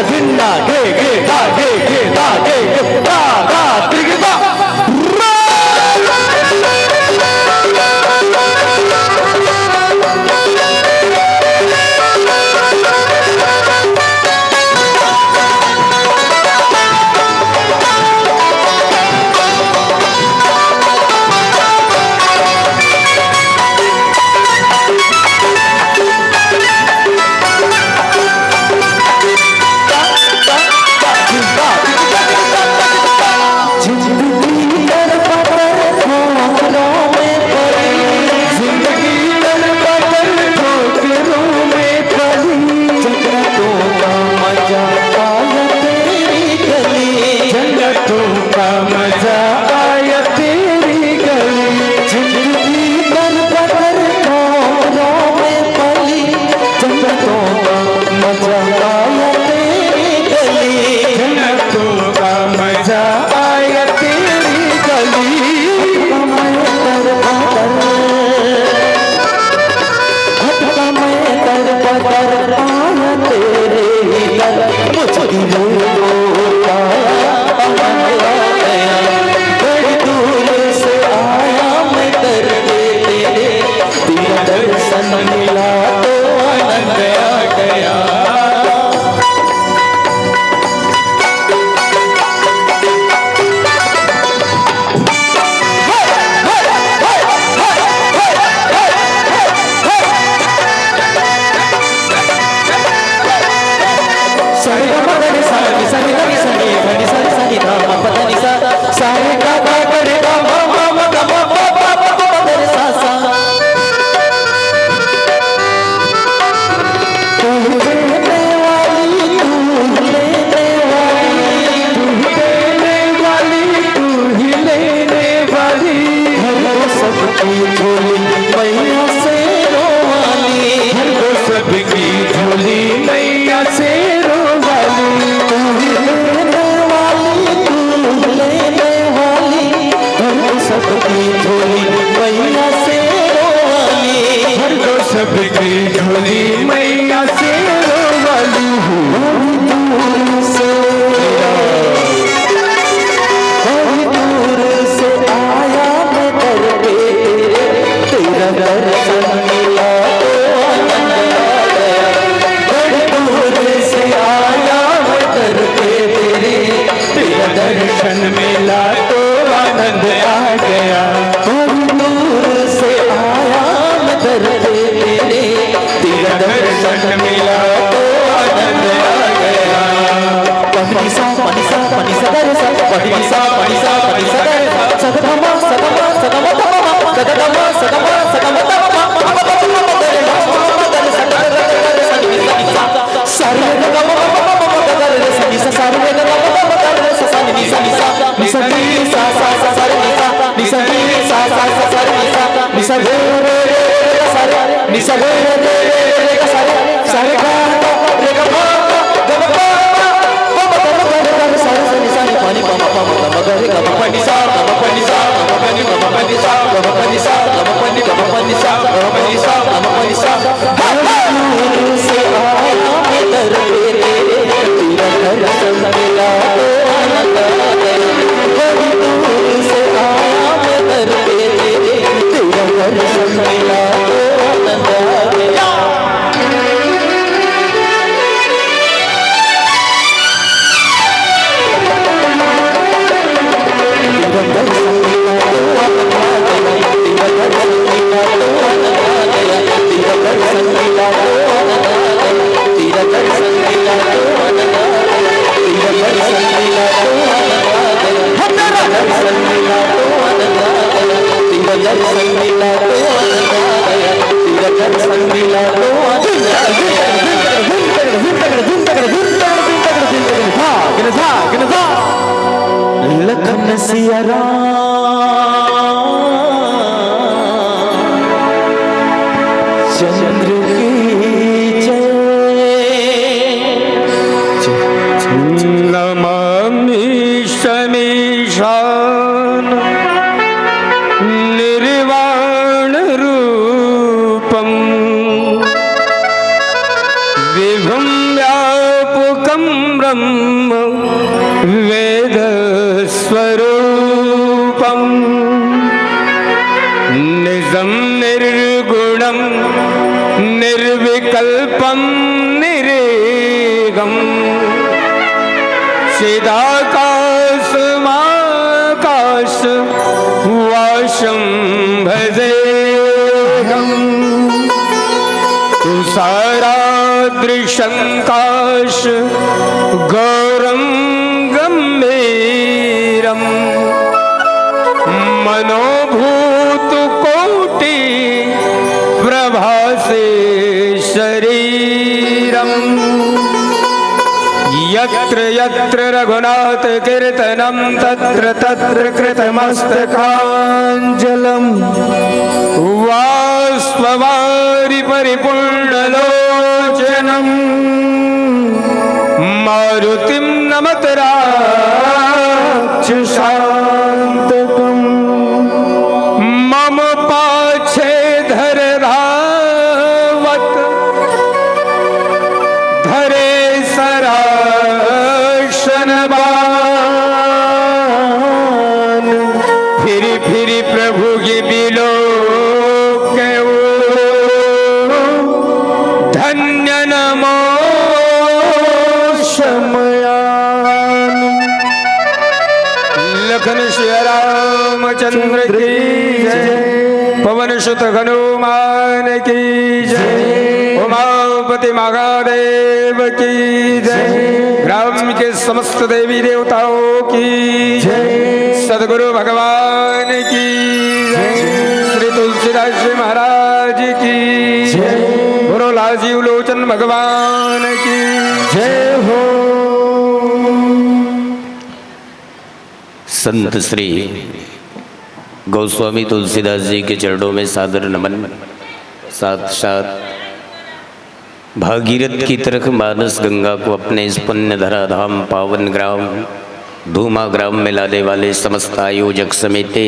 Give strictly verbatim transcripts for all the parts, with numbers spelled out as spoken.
धिन्ना घे घे धा घे घे धा घे घे धा धा त्रिगिता। लखन सिया राम चंद्र की जय। नमामि शमीशान निर्वाण रूपम। विभुं व्यापकं ब्रह्म वेदस्वरूपम्। निजं निर्गुणं निर्विकल्पं निरेगम्। चिदाकाशमाकाशवासं भजेऽहम्। तुषारादृशङ्काश गौरं गम्भीरम्। मनोभूतकोटि प्रभासे शरीरम्। यत्र यत्र रघुनाथ कीर्तनं तत्र तत्र कृतमस्तकाञ्जलम्। वाष्पवारि परिपूर्णलोचनम्। मारुतिं नमत राक्षसान्तकम्। मम पाच्छे धर धावत धरे सरासन बान। फिरि फिरि प्रभु के बिलोक के ओ धन्य नमो समयान। लखन सिया रामचंद्र की जय, पवन सुत हनुमान की जय, उमापति महादेव की जय, ग्राम के समस्त देवी देवताओं की जय, सदगुरु भगवान की जय, श्री तुलसीदास जी महाराज की जय, गुरु राजीव लोचन भगवान की जय हो। संत श्री गोस्वामी तुलसीदास जी के चरणों में सादर नमन। साथ साथ भागीरथ की तरह मानस गंगा को अपने इस पुण्य धरा धाम पावन ग्राम धूमा ग्राम में लाने वाले समस्त आयोजक समिति,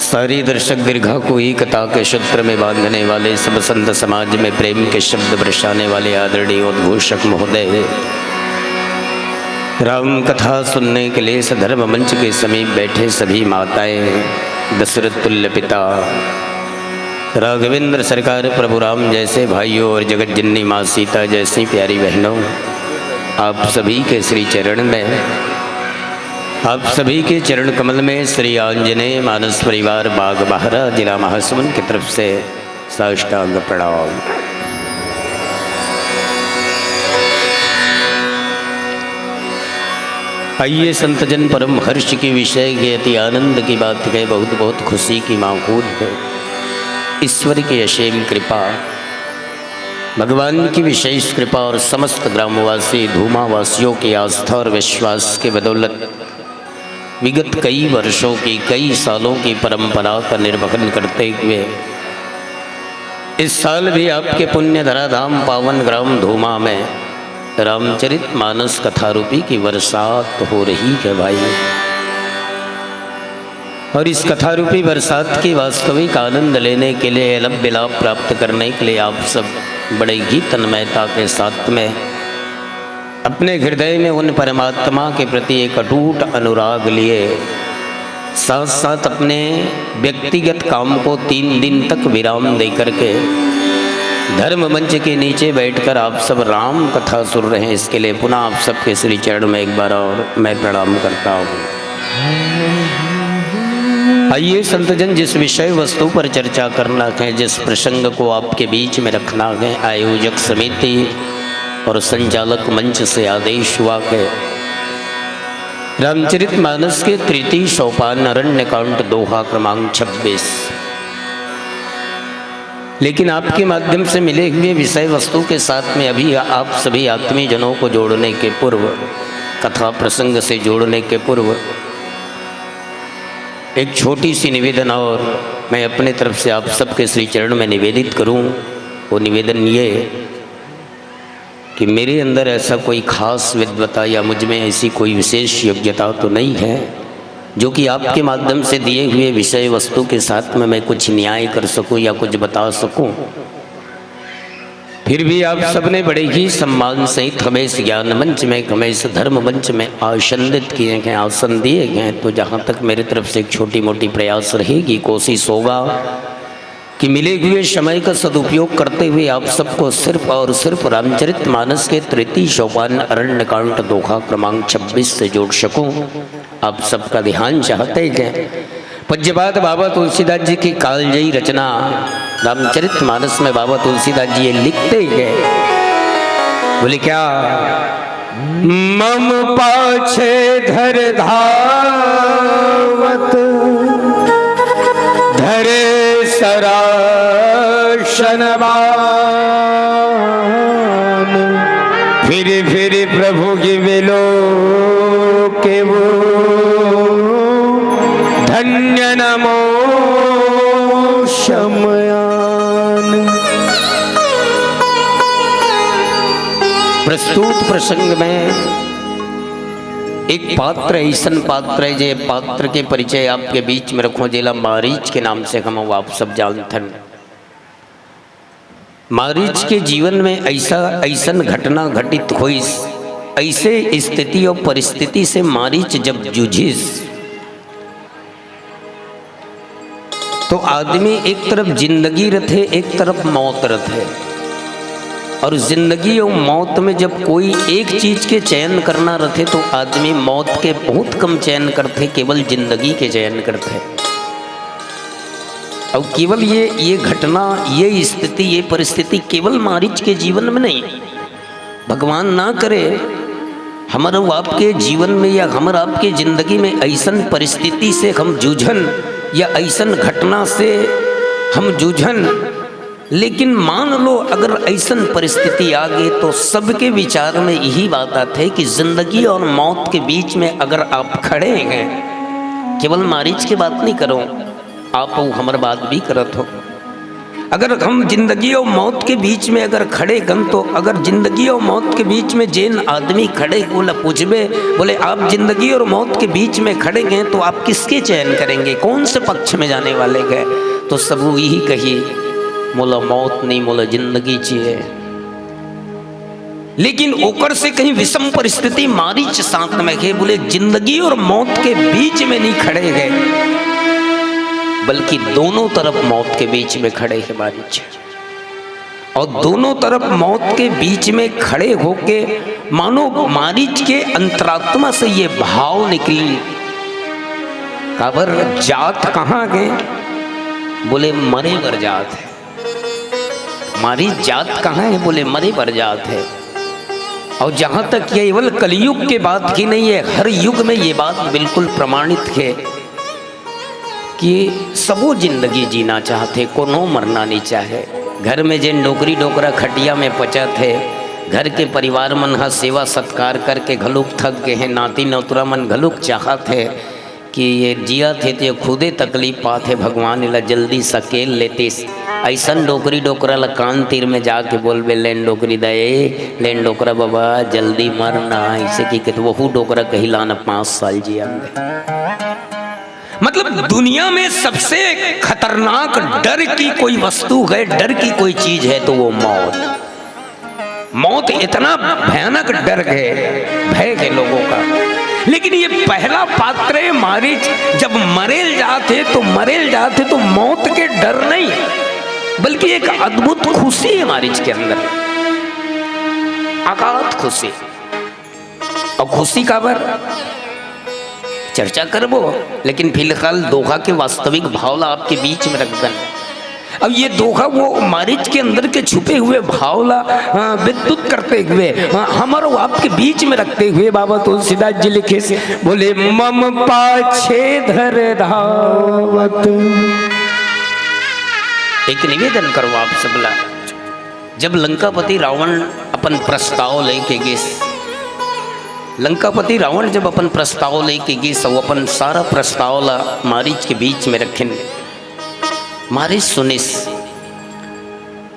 सारी दर्शक दीर्घा को एकता के सूत्र में बांधने वाले सब संत समाज में प्रेम के शब्द बरसाने वाले आदरणीय उद्घोषक महोदय, राम कथा सुनने के लिए इस धर्म मंच के समीप बैठे सभी माताएं, दशरथ तुल्य पिता, राघवेंद्र सरकार, प्रभु राम जैसे भाइयों और जगत जननी माँ सीता जैसी प्यारी बहनों, आप सभी के श्री चरण में, आप सभी के चरण कमल में श्री आंजनेय मानस परिवार बाग बहरा, जिला महासमुंद की तरफ से साष्टांग प्रणाम। आइए संतजन, परम हर्ष के विषय के अति आनंद की बात कहे, बहुत बहुत खुशी की माहौल है। ईश्वर की असीम कृपा, भगवान की विशेष कृपा और समस्त ग्रामवासी धूमावासियों की आस्था और विश्वास की बदौलत विगत कई वर्षों की, कई सालों की परंपरा का निर्वहन करते हुए इस साल भी आपके पुण्य धराधाम पावन ग्राम धूमा में रामचरित मानस कथा रूपी की बरसात हो रही है भाई। और इस कथा रूपी बरसात की वास्तविक आनंद लेने के लिए, अलभ विलाप प्राप्त करने के लिए आप सब बड़े ही तन्मयता के साथ में अपने हृदय में उन परमात्मा के प्रति एक अटूट अनुराग लिए, साथ साथ अपने व्यक्तिगत काम को तीन दिन तक विराम दे करके धर्म मंच के नीचे बैठकर आप सब राम कथा सुन रहे हैं। इसके लिए पुनः आप सबके श्री चरण में एक बार और मैं प्रणाम करता हूँ। आइए संतजन, जिस विषय वस्तु पर चर्चा करना है, जिस प्रसंग को आपके बीच में रखना है, आयोजक समिति और संचालक मंच से आदेश हुआ कि रामचरित मानस के तृतीय सोपान अरण्य कांड दोहा क्रमांक छब्बीस, लेकिन आपके माध्यम से मिले हुए विषय वस्तु के साथ में अभी आप सभी आत्मीय जनों को जोड़ने के पूर्व, कथा प्रसंग से जोड़ने के पूर्व एक छोटी सी निवेदन और मैं अपने तरफ से आप सबके श्री चरण में निवेदित करूं। वो निवेदन ये कि मेरे अंदर ऐसा कोई खास विद्वता या मुझ में ऐसी कोई विशेष योग्यता तो नहीं है जो कि आपके माध्यम से दिए हुए विषय वस्तु के साथ में मैं कुछ न्याय कर सकूं या कुछ बता सकूं। फिर भी आप सबने बड़े ही सम्मान सहित हमें इस ज्ञान मंच में, हमें इस धर्म मंच में आसन्नित किए हैं, आसन दिए हैं। तो जहाँ तक मेरी तरफ से एक छोटी मोटी प्रयास रहेगी, कोशिश होगा कि मिले हुए समय का सदुपयोग करते हुए आप सबको सिर्फ और सिर्फ रामचरित मानस के तृतीय सोपान अरण्य कांड दोहा क्रमांक छब्बीस से जोड़ सकूं। आप सबका ध्यान चाहते हैं। पूज्यपाद बाबा तुलसीदास जी की कालजयी रचना रामचरित मानस में बाबा तुलसीदास जी ये लिखते हैं, बोले क्या, मम पाछे धर धावत धरे सरासन बान। फिर फिर प्रभु की विलो के वो धन्य नमो शमयान। प्रस्तुत प्रसंग में एक पात्र, ऐसन पात्र है, जे पात्र के परिचय आपके बीच में रखो, जेला मारीच के नाम से हम आप सब जानथन। मारीच के जीवन में ऐसा, ऐसन घटना घटित होइस, ऐसे स्थिति और परिस्थिति से मारीच जब जूझिस, तो आदमी एक तरफ जिंदगी रथे, एक तरफ मौत रथे। और जिंदगी और मौत में जब कोई एक चीज के चयन करना रथे, तो आदमी मौत के बहुत कम चयन करथे, केवल जिंदगी के चयन करथे। और केवल ये, ये घटना, ये स्थिति, ये परिस्थिति केवल मारीच के जीवन में नहीं, भगवान ना करे, हमर अउ आपके जीवन में या हमर आपके जिंदगी में ऐसन परिस्थिति से हम जूझन या ऐसन घटना से हम जूझन, लेकिन मान लो, अगर ऐसन परिस्थिति आ गई, तो सबके विचार में यही बात आथे कि जिंदगी और मौत के बीच में अगर आप खड़े हैं, केवल मारीच की बात नहीं करो, आप अउ हमर बात भी करत हो। अगर हम जिंदगी और मौत के बीच में अगर खड़े गन, तो अगर जिंदगी और मौत के बीच में जेन आदमी खड़े, ओला पूछबे, बोले, "आप जिंदगी और मौत के बीच में खड़े गए, तो आप किसके चयन करेंगे, कौन से पक्ष में जाने वाले गए?" तो सबू यही कही, "मोला मौत नहीं, मोला जिंदगी चाहिए।" लेकिन ओकर से कहीं विषम परिस्थिति मारीच साथ में हे, बोले, "जिंदगी और मौत के बीच में नहीं खड़े हे, बल्कि दोनों तरफ मौत के बीच में खड़े हे मारीच।" और दोनों तरफ मौत के बीच में खड़े होके मानो मारीच के अंतरात्मा से ये भाव निकली, "काबर जात कहाँ गए?" बोले, "मरे बर जात हे।" मारीच जात कहाँ हे? बोले, "मरे बर जात हे।" और जहाँ तक ये केवल कलयुग के बात की नहीं है, हर युग में ये बात बिल्कुल प्रमाणित है कि सबो जिंदगी जीना चाहथे, कोनो मरना नहीं चाहे। घर में जेन डोकरी डोकरा खटिया में पचत हे, घर के परिवार मन ह सेवा सत्कार करके घलुक थक गए हैं, नाती नौतरा मन घलुक चाहत हे, कि ये जियत हे ते खुदे तकलीफ पात हे, भगवान एला जल्दी सकेल लेतिस। अइसन डोकरी डोकरा ल कान तीर में जाके बोलबे, "लेन डोकरी दा, ए, लेन डोकरा बाबा, जल्दी मर ना," अइसे कि कहते वहू डोकरा कही लान पाँच साल जिया। मतलब दुनिया में सबसे खतरनाक डर की कोई वस्तु है, डर की कोई चीज है तो वो मौत। मौत इतना भयानक डर है, भय है लोगों का। लेकिन ये पहला पात्र है मारीच, जब मरेल जात हे तो मरेल जात हे तो मौत के डर नहीं, बल्कि एक अद्भुत खुशी है मारीच के अंदर, अगाध खुशी। और खुशी काबर चर्चा करबो, लेकिन फिलहाल दोहा के वास्तविक भाव ला आपके बीच में रख दन। अब ये दोहा वो मारीच के अंदर के छुपे हुए भाव ला, हाँ, विद्युत करते हुए, हाँ, हमर अउ आपके बीच में रखते हुए बाबा तुलसीदास जी लिखे से बोले, "मम पाछे धर धावत।" एक निवेदन करो आप सबला, जब लंकापति रावण अपन प्रस्ताव लेके गिस, लंकापति रावण जब अपन प्रस्ताव लेके गिस, वो अपन सारा प्रस्ताव ला मारीच के बीच में रखिन। मारीच सुनिस।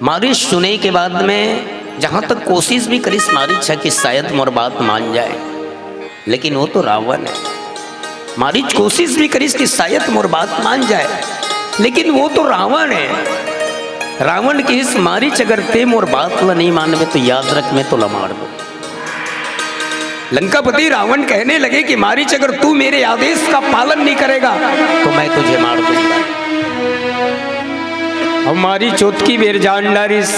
मारीच सुने के बाद में जहाँ तक कोशिश भी करिस मारीच ह कि शायद मोर बात मान जाए, लेकिन वो तो रावण है। मारीच कोशिश भी करिस कि शायद मोर बात मान जाए, लेकिन वो तो रावण है। रावण कहिस, मारीच, अगर तें मोर बात ला नहीं मानबे तो याद रख, मैं तोला मार दूं। लंकापति रावण कहने लगे कि मारीच, अगर तू मेरे आदेश का पालन नहीं करेगा तो मैं तुझे मार दूंगा। अब मारीच ओतकी बेर जान डारिस।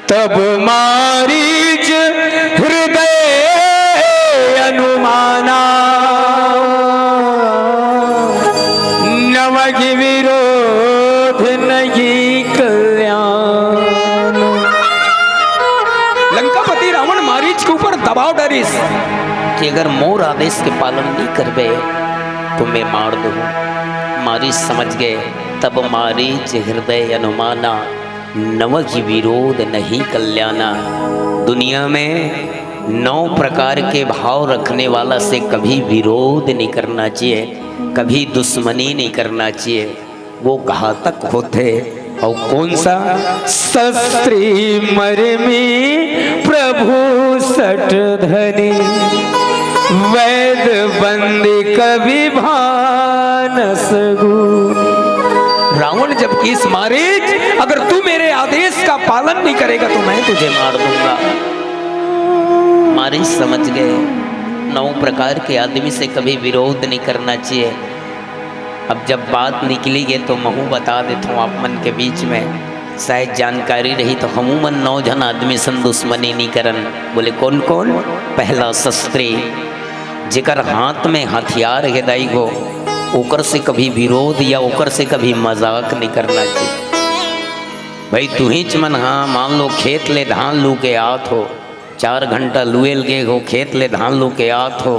तब मारीच हृदय अनुमाना, नवहि विरोध नहीं कल्याण। लंकापति रावण मारीच के ऊपर दबाव डारिस कि अगर मोर आदेश के पालन नहीं करबे तो मैं मार दूं। मारीच समझ गए। तब मारीच हृदय अनुमाना, नवहि विरोध नहीं कल्याणा। दुनिया में नौ प्रकार के भाव रखने वाला से कभी विरोध नहीं करना चाहिए, कभी दुश्मनी नहीं करना चाहिए। वो घातक होथे। और कौन सा? शस्त्री मरमी प्रभु सठ धनी, वैद बंदी कवि भानस गुनी। रावण जब कहिस, मारीच, अगर तू मेरे आदेश का पालन नहीं करेगा तो मैं तुझे मार दूंगा। मारीच समझ गए, नौ प्रकार के आदमी से कभी विरोध नहीं करना चाहिए। अब जब बात निकली गई तो महूं बता देता हूँ आप मन के बीच में, शायद जानकारी रही तो हमू मन नौ झन आदमी सन दुश्मनी नहीं करन। बोले, कौन कौन? पहला शस्त्री, जेकर हाथ में हथियार हे दाई हो, ओकर से कभी विरोध या ओकर से कभी मजाक नहीं करना चाहिए। भाई, तुहीच मन, हाँ, मान लो खेत ले धान लू के आत हो, चार घंटा लुएल गे हो, खेत ले धान लू के आत हो,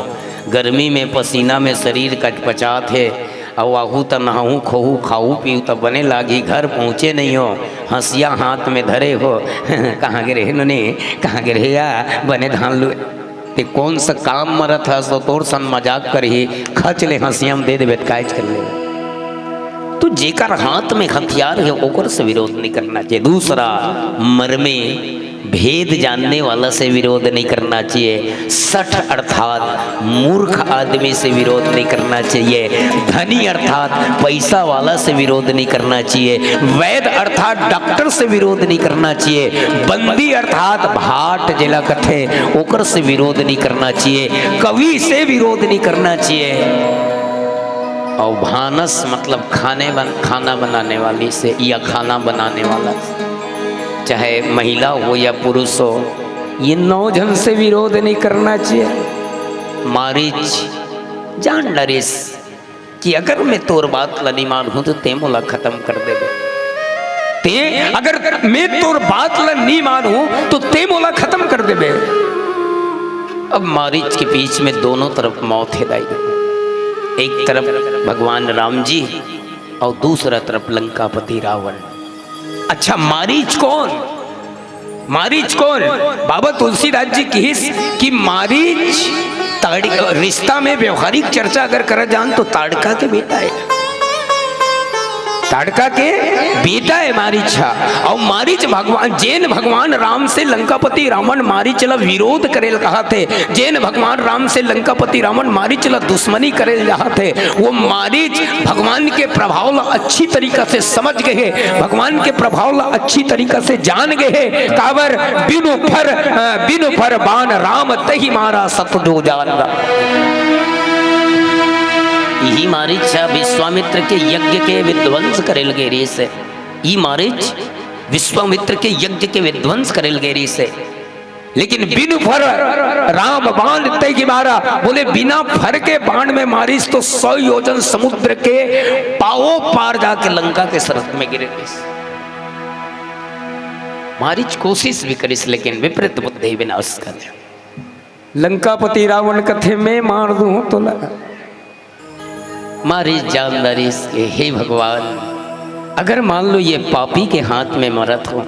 गर्मी में पसीना में शरीर कचपचात हे, अउ आहू त नहाहू, खोहू, खाहू, पीहू त बने लागी, घर पहुँचे नहीं हो, हंसिया हाथ में धरे हो। कहाँ गे रहे नोनी, कहाँ गे रहे या, बने धान लुए। ते कौन सा काम मरत हस, तो तोर सन मजाक करही, खच ले हंसिया में दे देबे, त कायच कर ले। तो जेकर हाथ में हथियार है, ओकर से विरोध नहीं करना चाहिए। दूसरा, मर्मे भेद जानने वाला से विरोध नहीं करना चाहिए। सठ अर्थात मूर्ख आदमी से विरोध नहीं करना चाहिए। धनी अर्थात पैसा वाला से विरोध नहीं करना चाहिए। वैद अर्थात डॉक्टर से विरोध नहीं करना चाहिए। बंदी अर्थात भाट जेला कथे, ओकर से विरोध नहीं करना चाहिए। कवि से विरोध नहीं करना चाहिए। और भानस मतलब खाने बन, खाना बनाने वाली से या खाना बनाने वाला से, चाहे महिला हो या पुरुष हो, ये नौ झन से विरोध नहीं करना चाहिए। मारीच जान डरिस कि अगर मैं तोर बात ला नहीं मानहूं तो ते मोला खत्म कर देबे। ते, अगर मैं तोर बात ला नहीं मानहूं तो ते मोला खत्म कर देबे। अब मारीच के बीच में दोनों तरफ मौत है दाई। एक तरफ भगवान राम जी और दूसरा तरफ लंकापति रावण। अच्छा, मारीच कौन? मारीच कौन? बाबा तुलसीदास जी कहिस कि मारीच ताड़ी-, रिश्ता में व्यवहारिक चर्चा अगर करा जान तो ताड़का के बेटा है। ताड़का के बेटा है मारीच हा। और मारीच भगवान, जेन भगवान राम से लंकापति रावण मारीच ला विरोध करेल कहाथे, जेन भगवान राम से लंकापति रावण मारीच ला दुश्मनी करेल चाहथे, वो मारीच भगवान के प्रभाव ला अच्छी तरीका से समझ गए हे, भगवान के प्रभाव ला अच्छी तरीका से जान गए हे। काबर? बिनु फर, अ, बिनु फर बान राम तहि मारा सत जो जान। इही मारीच हा विश्वामित्र के यज्ञ के विध्वंस करेल गे रिहिस हे। ई मारीच विश्वामित्र के यज्ञ के विध्वंस करेल गे रिहिस हे। लेकिन बिनु फर राम बाण तहि मारा, बोले बिना फर के बाण में मारीच तो सौ योजन समुद्र के पाओ पार जाके लंका के सरहद में गिरे। मारीच कोशिश भी करिस, लेकिन विपरीत बुद्धि विनाश कर। लंकापति रावण कथे, मैं मार दूं तोला। मारीच जान डारिस के, हे भगवान, अगर मान लो ये पापी के हाथ में मरत हो,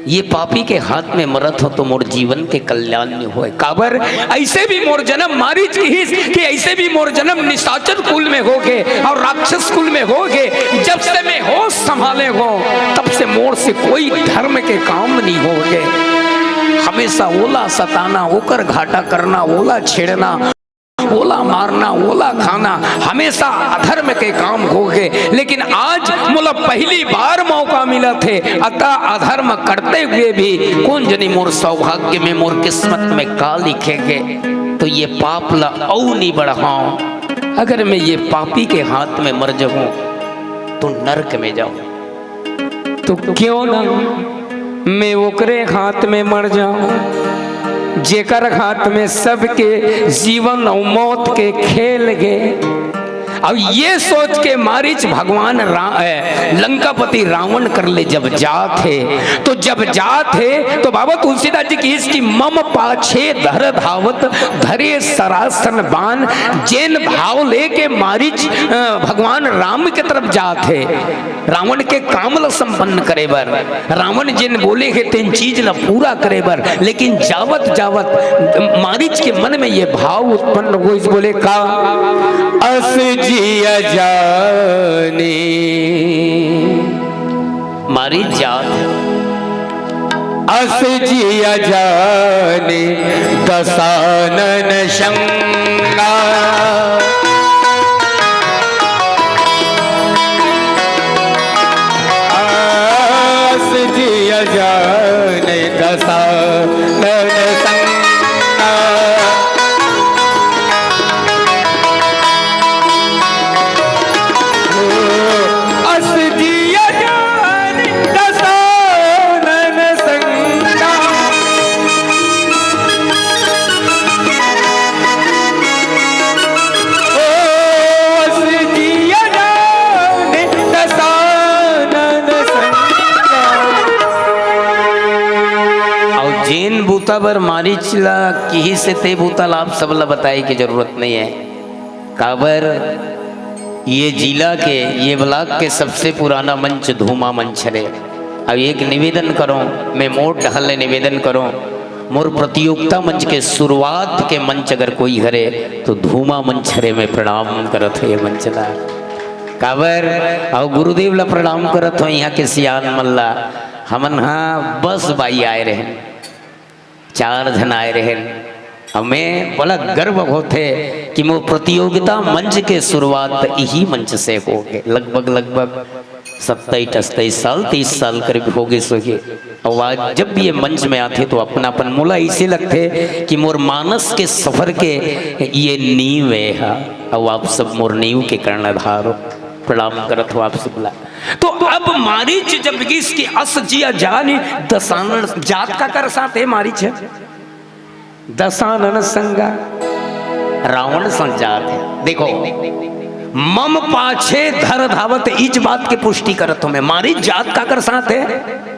ये पापी के हाथ में मरत हो तो मोर जीवन के कल्याण नहीं होए। काबर? ऐसे भी मोर जन्म, मारीच कहिस कि ऐसे भी मोर जन्म निशाचर कुल में होगे और राक्षस कुल में होगे। जब से मैं होश संभाले हो, तब से मोर से कोई धर्म के काम नहीं होगे। हमेशा ओला सताना, ओकर घाटा करना, ओला छेड़ना, ओला मारना, ओला खाना, हमेशा अधर्म के काम होगे। लेकिन आज मोला पहली बार मौका मिलत हे, अतः अधर्म करते हुए भी कोन जनी मोर सौभाग्य में, मोर किस्मत में का लिखे गे। तो ये पाप ला अउ नी बढ़ाओ। अगर मैं ये पापी के हाथ में मर जाऊं तो नरक में जाऊं। तो क्यों ना मैं ओकरे हाथ में मर जाऊं, जेकर हाथ में सबके जीवन अउ मौत के खेल गे। अब ये सोच के मारीच भगवान रा-, ए, लंकापति रावण कर ले जब जात हे, तो जब जात हे तो बाबा तुलसीदास जी कहिस कि मम पाछे धर धावत धरे सरासन बान। जेन भाव लेके मारीच, अ, भगवान राम के तरफ जात हे, रावण के काम ल संपन्न करे बर, रावण जेन बोले हे तेन चीज ल पूरा करे बर, लेकिन जावत जावत मारीच के मन में ये भाव उत्पन्न होइस, बोले का, अस जिया जानी। मारीच जात हे, अस जिया जानी दसानन संगा। अस जिया जानी दसानन संगा। अस जिया जानी दसानन संगा। ओ अस जिया जानी दसानन संगा। अउ जेन बूता बर मारीच ला किहिस हे ते बूता ला आप सब ला बताए के जरूरत नहीं है। काबर ये जिला के, ये ब्लॉक के सबसे पुराना मंच धूमा मंच हरे। अब एक निवेदन करो, मैं मोर डहर ले निवेदन करो, मोर प्रतियोगिता मंच के शुरुआत के मंच अगर कोई हरे तो धूमा मंच हरे। मैं प्रणाम करत हो ये मंच ला। काबर अउ गुरुदेव ला प्रणाम करत हो, यहाँ के सियान मन ला। हमन हा बस बाई आए रहे, चार झन आए रहेन। अउ मैं बड़ा गर्व होथे कि मोर प्रतियोगिता मंच के शुरुआत इही मंच से होगे। लगभग, लगभग सत्ताईस अट्ठाईस साल, तीस साल करीब होगे होही। अउ आज जब ये मंच में आथे तो अपनापन मोला ऐसे लगथे कि मोर मानस के सफर के ये नींव हे हा। अउ आप सब मोर नींव के कर्णधार हो। प्रणाम करत हो आप सब ला। तो अब मारीच जब गिस कि अस जिया जानी दसानन, जात काकर साथ हे मारीच हे? दसानन संगा, रावण संग जात हे। देखो, मम पाछे धर धावत, इच बात के पुष्टि करत हो मैं, मारीच जात काकर साथ हे?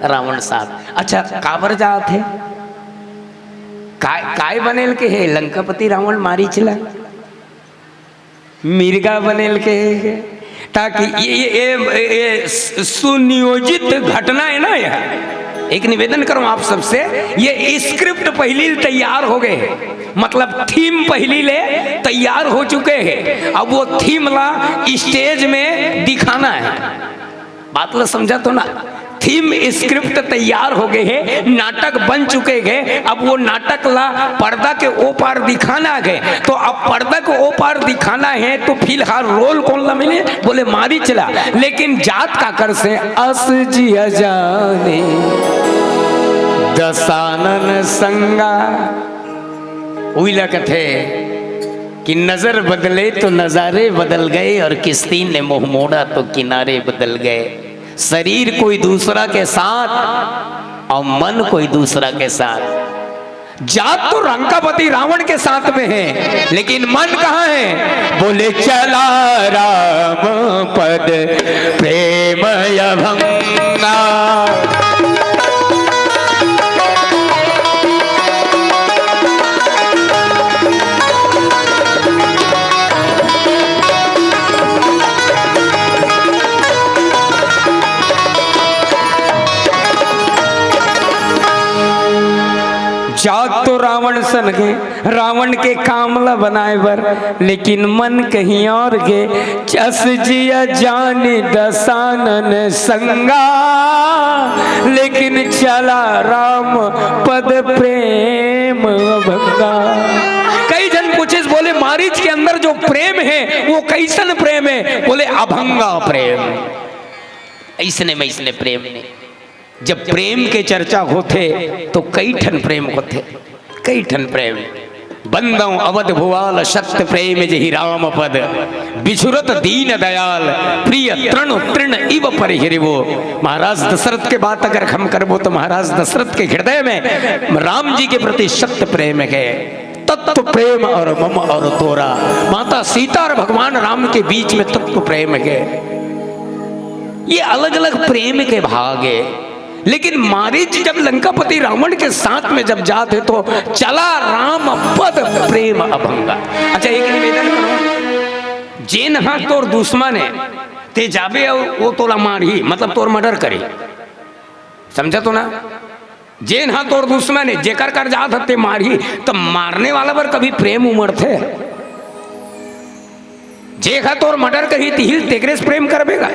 रावण साथ। अच्छा, काबर जात हे? काय, काय बनेल के हे लंकापति रावण मारीच ला? मिर्गा बनेल के, ताकि ये, ये, ये, ये सु-, सुनियोजित घटना हे ना, यह एक निवेदन करूं आप सबसे, ये स्क्रिप्ट पहली तैयार होगे, मतलब थीम पहली ले तैयार हो चुके हे। अब वो थीम ला स्टेज में दिखाना हे। बात ला समझत हो ना? थीम स्क्रिप्ट तैयार होगे हे, नाटक बन चुके हे, अब वो नाटक ला पर्दा के ओ पार दिखाना हे। तो अब पर्दा के ओ पार दिखाना हे तो फिलहाल रोल कोन ला मिले? बोले मारीच ला। लेकिन जात काकर से? अस जिया जानी दसानन संगा। उही ला कथे कि नजर बदले तो नजारे बदल गए और किश्ती ने मुंह मोड़ा तो किनारे बदल गए। शरीर कोई दूसरा के साथ और मन कोई दूसरा के साथ। जात तो लंकापति रावण के साथ में हे, लेकिन मन कहाँ हे? बोले चला राम पद प्रेम अभंगा। जात तो रावण सन गे, रावण के काम ला बनाए बर, लेकिन मन कहीं और गे। अस जिया जानी दसानन संगा, लेकिन चला राम पद प्रेम भंगा। कई झन पूछिस, बोले मारीच के कइसन प्रेम हे? बोले, अभंगा प्रेम। अइसने में अइसने प्रेम ने, जब प्रेम के चर्चा होथे तो कई ठन प्रेम होथे, कई ठन प्रेम। बंदौ अवध भुआल सत्य प्रेम जहि राम पद, बिछुरत दीन दयाल प्रिय तृण तृण इव परिहरिवो। महाराज दशरथ के बात अगर हम करबो तो महाराज दशरथ के हृदय में राम जी के प्रति सत्य प्रेम हे। तत्व प्रेम और मम और तोरा, माता सीता और भगवान राम के बीच में तत्व प्रेम हे। ये अलग-अलग प्रेम के भाग हे। लेकिन मारीच जब लंकापति रावण के साथ में जब जात हे तो चला राम पद प्रेम अभंगा। अच्छा, एक निवेदन करो, जेन हा तोर दुश्मन हे, ते जाबे अउ वो तोला मारही, मतलब तोर मर्डर करही, समझा तो ना? जेन हा तोर दुश्मन हे, जेकर कर जात हे ते मारही, त मारने वाला बर कभी प्रेम उमड़थे? जे हा तोर मर्डर करही तिही ल तेकरे से प्रेम करबे गा?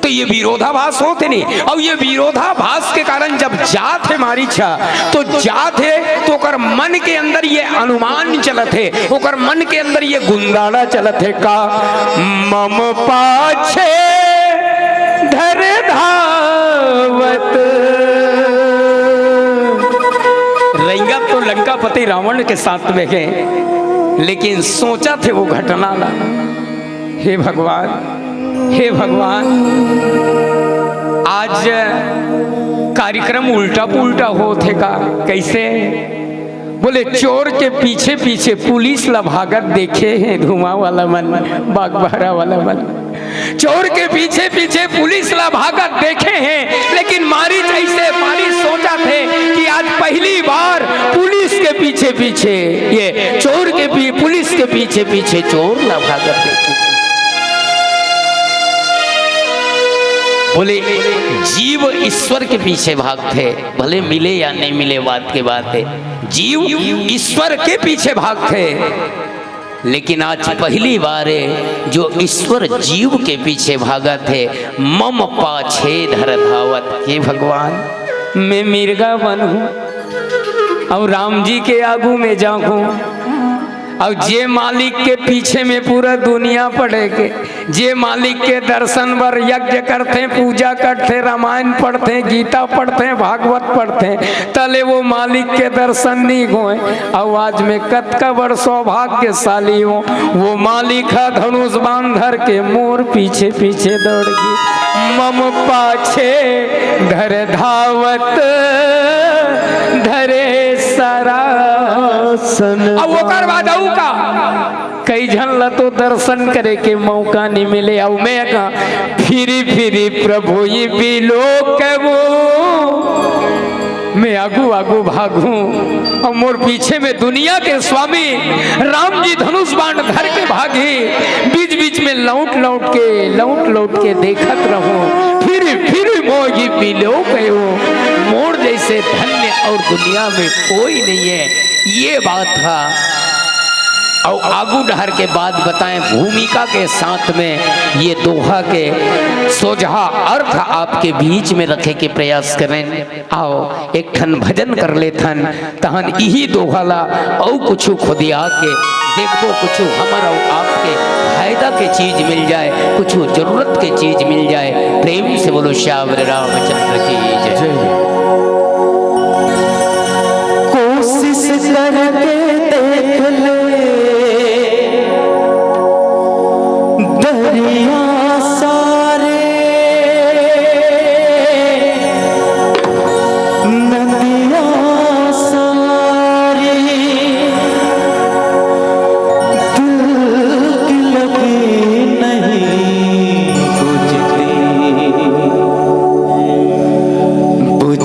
तो ये विरोधाभास होथे नहीं। अउ ये विरोधाभास के कारण जब जात हे मारीच हा, तो जात हे तो ओकर मन के अंदर ये अनुमान चलत हे, ओकर मन के अंदर ये गुंदाड़ा चलत हे का, मम पाछे धर धावत। रइगा तो लंकापति रावण के साथ में हे, लेकिन सोचत हे वो घटना ला। हे भगवान, हे भगवान, आज कार्यक्रम उल्टा पुल्टा होत हे का? कइसे? बोले, चोर के पीछे पीछे पुलिस ला भागत देखे हे धुआं वाला मन, बागबाहरा वाला मन। चोर के पीछे पीछे पुलिस ला भागत देखे हे, लेकिन मारीच अइसे, मारीच सोचत हे कि आज पहली बार पुलिस के पीछे पीछे, ये चोर के पी-, पुलिस के पीछे पीछे चोर ला भागत देखे। बोले, जीव ईश्वर के पीछे भागथे, भले मिले या नहीं मिले, बात के बात हे। जीव ईश्वर के पीछे भागथे, लेकिन आज पहली बार हे जो ईश्वर जीव के पीछे भागत हे, मम पाछे धर धावत। हे भगवान, मैं मिर्गा बनहूं अउ राम जी के आगू में जाहूं, अउ जे मालिक के पीछे में पूरा दुनिया पड़े के, जे मालिक के दर्शन बर यज्ञ करथे, पूजा करथे, रामायण पढ़थे, गीता पढ़थे, भागवत पढ़थे, तले वो मालिक के दर्शन नहीं होय। अउ आज मैं कतका बड़ सौभाग्यशाली हूँ, वो मालिक ह धनुष बाण धर के मोर पीछे पीछे दौड़ गे, मम पाछे धर धावत धरे सरासन। अब ओकर बाद अउ का? कई झन ला तो दर्शन करे के मौका नहीं मिले। अउ मैं कहा, फिरी फिरी प्रभु ये बिलोकवो, मैं आगू आगू भागूं, अउ मोर पीछे में दुनिया के स्वामी राम जी धनुष बाण धर के भागही, बीच बीच में लौट लौट के, लौट लौट के देखत रहूं, फिरी फिरी मोहि बिलोकवो, मोर जइसे धन्य अउ दुनिया में कोई नहीं हे। ये बात हा। अउ आगू डहर के बात बताएं, भूमिका के साथ में ये दोहा के सोझा अर्थ आपके बीच में रखे के प्रयास करें। आओ, एक ठन भजन कर लेथन, तहन इही दोहा ला अउ कुछु खोदिया के देखबो, कुछु हमर अउ आपके फायदा के चीज मिल जाए, कुछु जरूरत के चीज मिल जाए। प्रेम से बोलो श्यावर रामचंद्र की जय। जय। कोशिश करके देख ले दरिया सारे, नदिया सारी, दिल की लगी नहीं बुझती, बुझ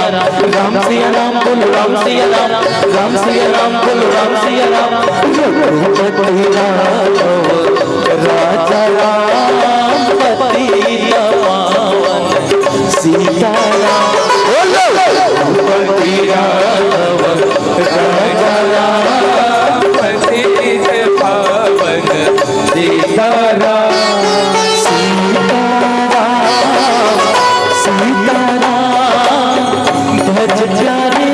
राम सिया राम बोलो, राम सिया राम, राम सिया राम बोलो, राम सिया राम। रघुपति राघव राजा राम, पतित पावन सीता राम। बोलो। रघुपति राघव राजा राम, पतित पावन सीता राम। सीता राम, सीता राम, भज प्यारे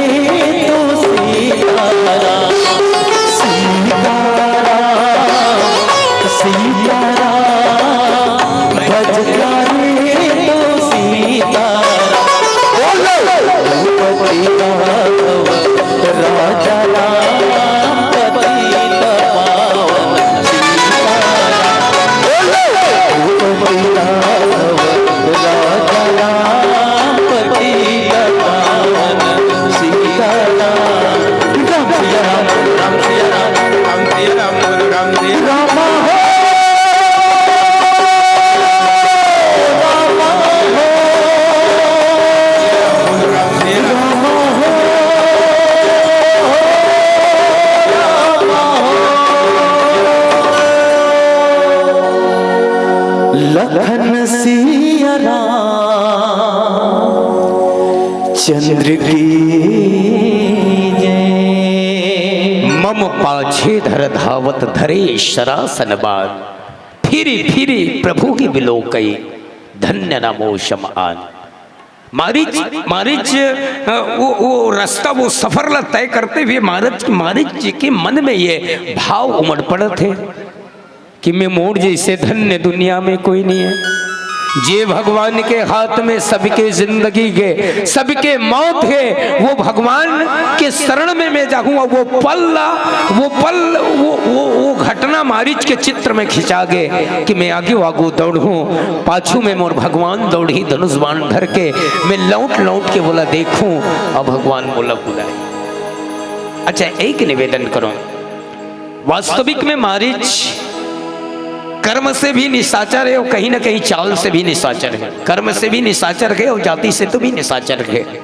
तू सीता राम। सीता राम, सीता राम, भज प्यारे तू सीता राम। बोलो। रघुपति राघव राजा राम, पतित पावन सीता राम। बोलो। रघुपति राघव राजा राम, पतित पावन सीता राम। राम सिया राम, राम सिया राम, राम सिया राम, बोलो राम सिया राम। राम हो, राम हो, राम हो। लखन सिया राम चंद्र की जय। मम पाछे धर धावत धरे शरासन बान। फिरि फिरि प्रभु की बिलोकई धन्य न मो सम आन। मारीच, मारीच, अ, वो, वो रास्ता, वो सफर ला तय करते हुए मारीच, मारीच जी के मन में ये भाव उमड़ पड़त हे कि मैं मोर जैसे धन्य दुनिया में कोई नहीं है। जे भगवान के हाथ में सबके जिंदगी के, सबके मौत है, वो भगवान के शरण में मैं जाऊं और वो पल ला, वो पल, वो, वो, वो घटना मारीच के चित्र में खिंचा गे कि मैं आगे आगू दौड़ूं, पाछू में मोर भगवान दौड़ी धनुष बाण धर के, मैं लौट लौट के बोला देखूं और भगवान बोला बुलाए। अच्छा, एक निवेदन करूं, वास्तविक में मारीच कर्म से भी निशाचर है और कहीं ना कहीं चाल से भी निशाचर है, कर्म से भी निशाचर है और जाति से तो भी निशाचर है।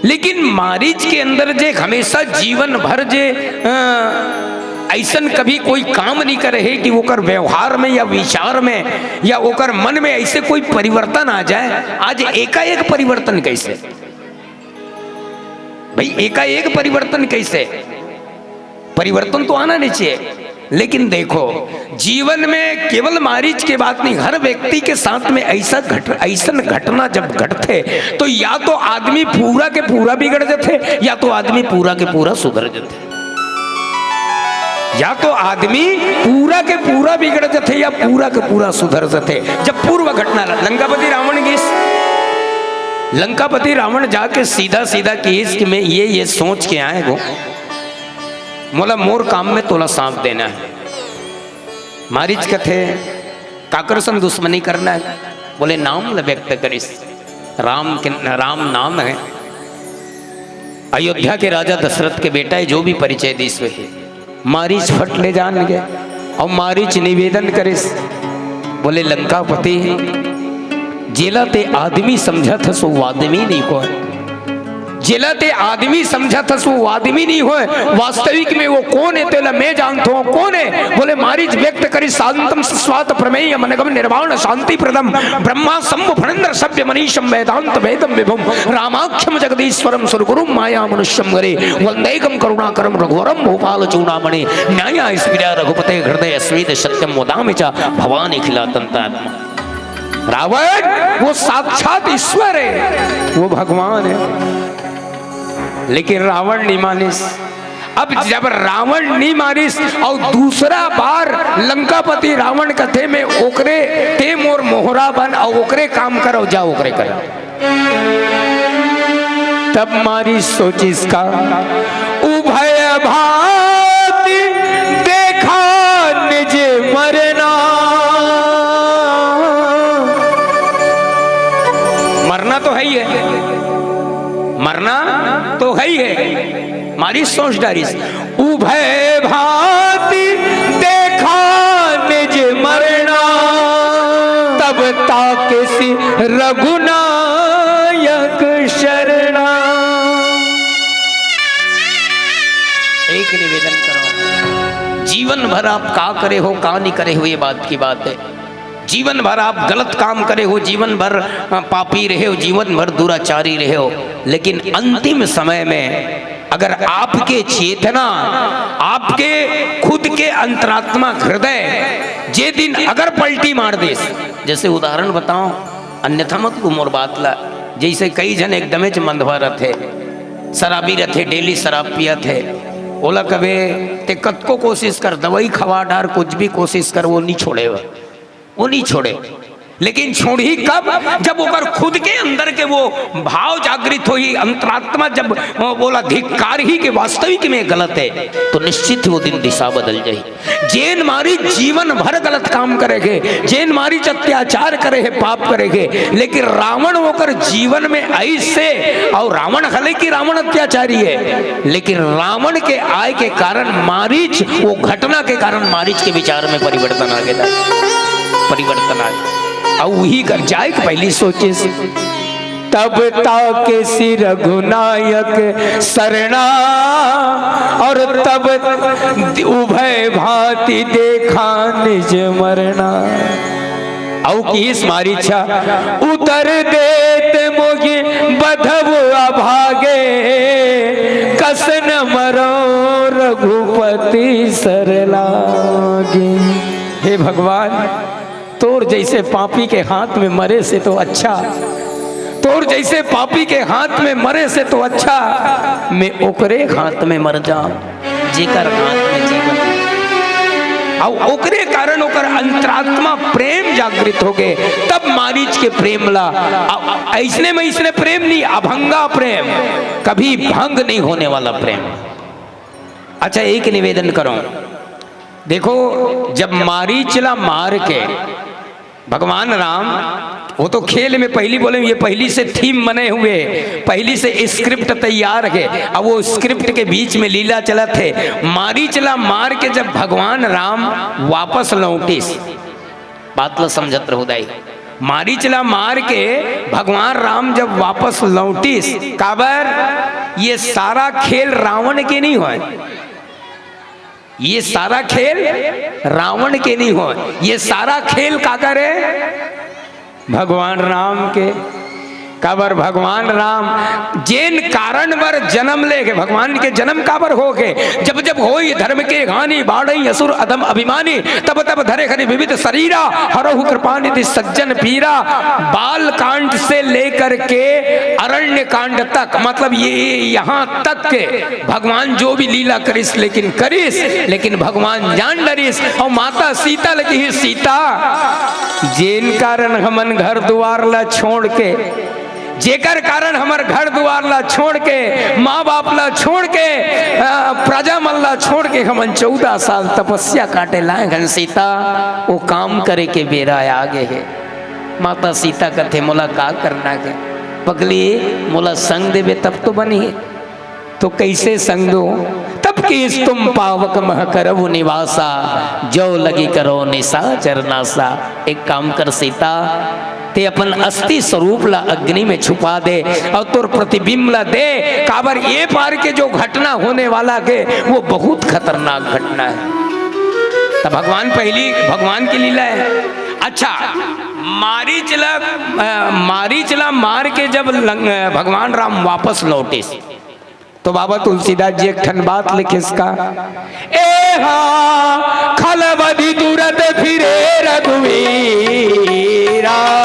लेकिन मारीच के अंदर जे हमेशा जीवन भर जे, अ, ऐसन कभी कोई काम नहीं करे है कि ओकर व्यवहार में या विचार में या ओकर मन में ऐसे कोई परिवर्तन आ जाए। आज एकाएक परिवर्तन कैसे भाई, एकाएक परिवर्तन कैसे? परिवर्तन तो आना नहीं चाहिए। लेकिन देखो, जीवन में केवल मारीच के बात नहीं, हर व्यक्ति के साथ में ऐसा घट, ऐसन घटना जब घटते, तो या तो आदमी पूरा के पूरा बिगड़ जाते, या तो आदमी पूरा के पूरा सुधर जाते। या तो आदमी पूरा के पूरा बिगड़ जाते या पूरा के पूरा सुधर जाते। जब पूर्व घटना ला, लंकापति रावण की, लंकापति रावण जाके सीधा सीधा किहिस कि मैं ये ये सोच के आए हूं, मोला मोर काम में तोला साथ देना है। मारीच कथे, काकर संग दुश्मनी करना है? बोले, नाम ल व्यक्त करिस, राम के, राम नाम है, अयोध्या के राजा दशरथ के बेटा है, जो भी परिचय दिस वही। मारीच फट ले जान गे और मारीच निवेदन करिस, बोले, लंकापति, जेला ते आदमी समझत हस, वो आदमी नहीं होय। जेला ते आदमी समझत हस, वो आदमी नहीं होय। वास्तविक में वो कौन है, तेला मैं जानत हूं, कौन है? बोले, मारीच व्यक्त करिस, शांतम सस्वात प्रमेय मनगम निर्वाण शांति प्रदम ब्रह्मा शंभु फणींद्र सभ्य मनीषम वेदांत वेदम विभुम रामाख्यम जगदीश्वरम सुरगुरुम माया मनुष्यम हरे वंदेकम करुणाकरम रघुवरम भूपाल चूड़ामणि न्यायास्पीडा रघुपते हृदय स्वीत सत्यम वदामि च भवानी खिलातंतात्मा। रावण वो साक्षात ईश्वर है, वो भगवान है, लेकिन रावण नहीं मानिस। अब जब रावण नहीं मारिस और दूसरा बार लंकापति रावण कथे में ओकरे, ते मोर मोहरा बन और ओकरे काम करो, जा ओकरे करो। तब मारीच सोचिस का, उभय भांति देखा निज मरना। मरना तो है ही है, मरना तो है ही है। मारीच सोच डारिस, उभय भांति देखा निज मरना, तब ताकिस रघुनायक शरण। एक निवेदन करो, जीवन भर आप का करे हो, का नहीं करे हो, ये बात की बात है। जीवन भर आप गलत काम करे हो, जीवन भर, अ, पापी रहे हो, जीवन भर दुराचारी रहे हो, लेकिन अंतिम समय में अगर आपके चेतना, आपके खुद के अंतरात्मा हृदय जे दिन अगर पलटी मार देस, जैसे उदाहरण बताओ, अन्यथा मत लू मोर बात ला, जैसे कई झन एकदमेच मंदवा रथे, शराबी रथे, डेली शराब पियत हे, ओला कबे ते कतको कोशिश कर, दवाई खवा डार, कुछ भी कोशिश कर, वो नहीं छोड़े, वो नहीं छोड़े। लेकिन छोड़ही कब? जब ओकर खुद के अंदर के वो भाव जागृत होही, अंतरात्मा जब, अ, बोला धिक्कार ही के वास्तविक में गलत है, तो निश्चित ही वो दिन दिशा बदल जाही। जेन मारी जीवन भर गलत काम करे के, जेन मारी अत्याचार करे हे, पाप करे के, लेकिन रावण ओकर जीवन में आइस हे, और रावण हले कि रावण अत्याचारी है, लेकिन रावण के आय के कारण मारीच, वो घटना के कारण मारीच के विचार में परिवर्तन आ गया, परिवर्तन आ गया। और वही कर जाए कि पहली सोचिस, तब ताके श्री रघुनायक सरना, और तब उभय भांति देखा निज मरना। औ किहिस मारीच, उतर देत मोहि बधव अभागे, कस न मरो रघुपति सर लागे। हे भगवान, तोर जैसे पापी के हाथ में मरे से तो अच्छा, तोर जैसे पापी के हाथ में मरे से तो अच्छा मैं ओकरे हाथ में मर जाऊं, जेकर हाथ में जीवन। और ओकरे कारण ओकर अंतरात्मा प्रेम जागृत हो गए, तब मारीच के प्रेम ला, अ-, ऐसने में ऐसने प्रेम नहीं, अभंगा प्रेम, कभी भंग नहीं होने वाला प्रेम। अच्छा, एक निवेदन करो, देखो, जब मारीच ला मार के भगवान राम, वो तो खेल में पहली बोले, ये पहली से थीम बने हुए, पहली से स्क्रिप्ट तैयार है। अब वो स्क्रिप्ट के बीच में लीला चलत है। मारीच ला मार के जब भगवान राम वापस लौटिस, बात ला समझत रहो दाई, मारीच ला मार के भगवान राम जब वापस लौटिस, काबर ये सारा खेल रावण के नहीं होय, ये सारा खेल रावण के नहीं हो, ये सारा खेल काकर हे? भगवान राम के। काबर भगवान राम जेन कारण बर जन्म ले के, भगवान के जन्म काबर हो के, जब जब होई धर्म के हानि, बाढ़ई असुर अधम अभिमानी, तब तब धरे हरि विविध शरीरा, हरहु कृपा निधि सज्जन पीरा। बाल कांड से लेकर के अरण्य कांड तक, मतलब ये यहाँ तक के भगवान जो भी लीला करिस, लेकिन करिस, लेकिन भगवान जान डरिस। और माता सीता लगी ही, सीता, जेन कारण हमन घर दुआर ला छोड़ के, जेकर कारण हमर घर दुआर ला छोड़ के, माँ बाप ला छोड़ के, अ, प्रजा मन ला छोड़ के हमन चौदह साल तपस्या काटे लाए हन सीता, वो काम करे के बेरा आ गे हे। माता सीता कथे, "मोला का करना हे?" पगली, मोला संग देबे तब तो बनही। तो कैसे संग दो? तब किहिस तुम पावक मह करहु निवासा, जो लगी करो निशाचर नासा। एक काम कर सीता, ते अपन अस्थि स्वरूप ला अग्नि में छुपा दे और तोर प्रतिबिंब ला दे, काबर ये पार के जो घटना होने वाला हे वो बहुत खतरनाक घटना हे। तब भगवान पहली भगवान की लीला हे। अच्छा, मारीच ला, अ, मारीच ला मार के जब लंग-, अ, भगवान राम वापस लौटिस, तो बाबा तुलसीदास जी एक ठन बात लिखिस का, एहा खल बधि तुरत फिरे रघुवीरा।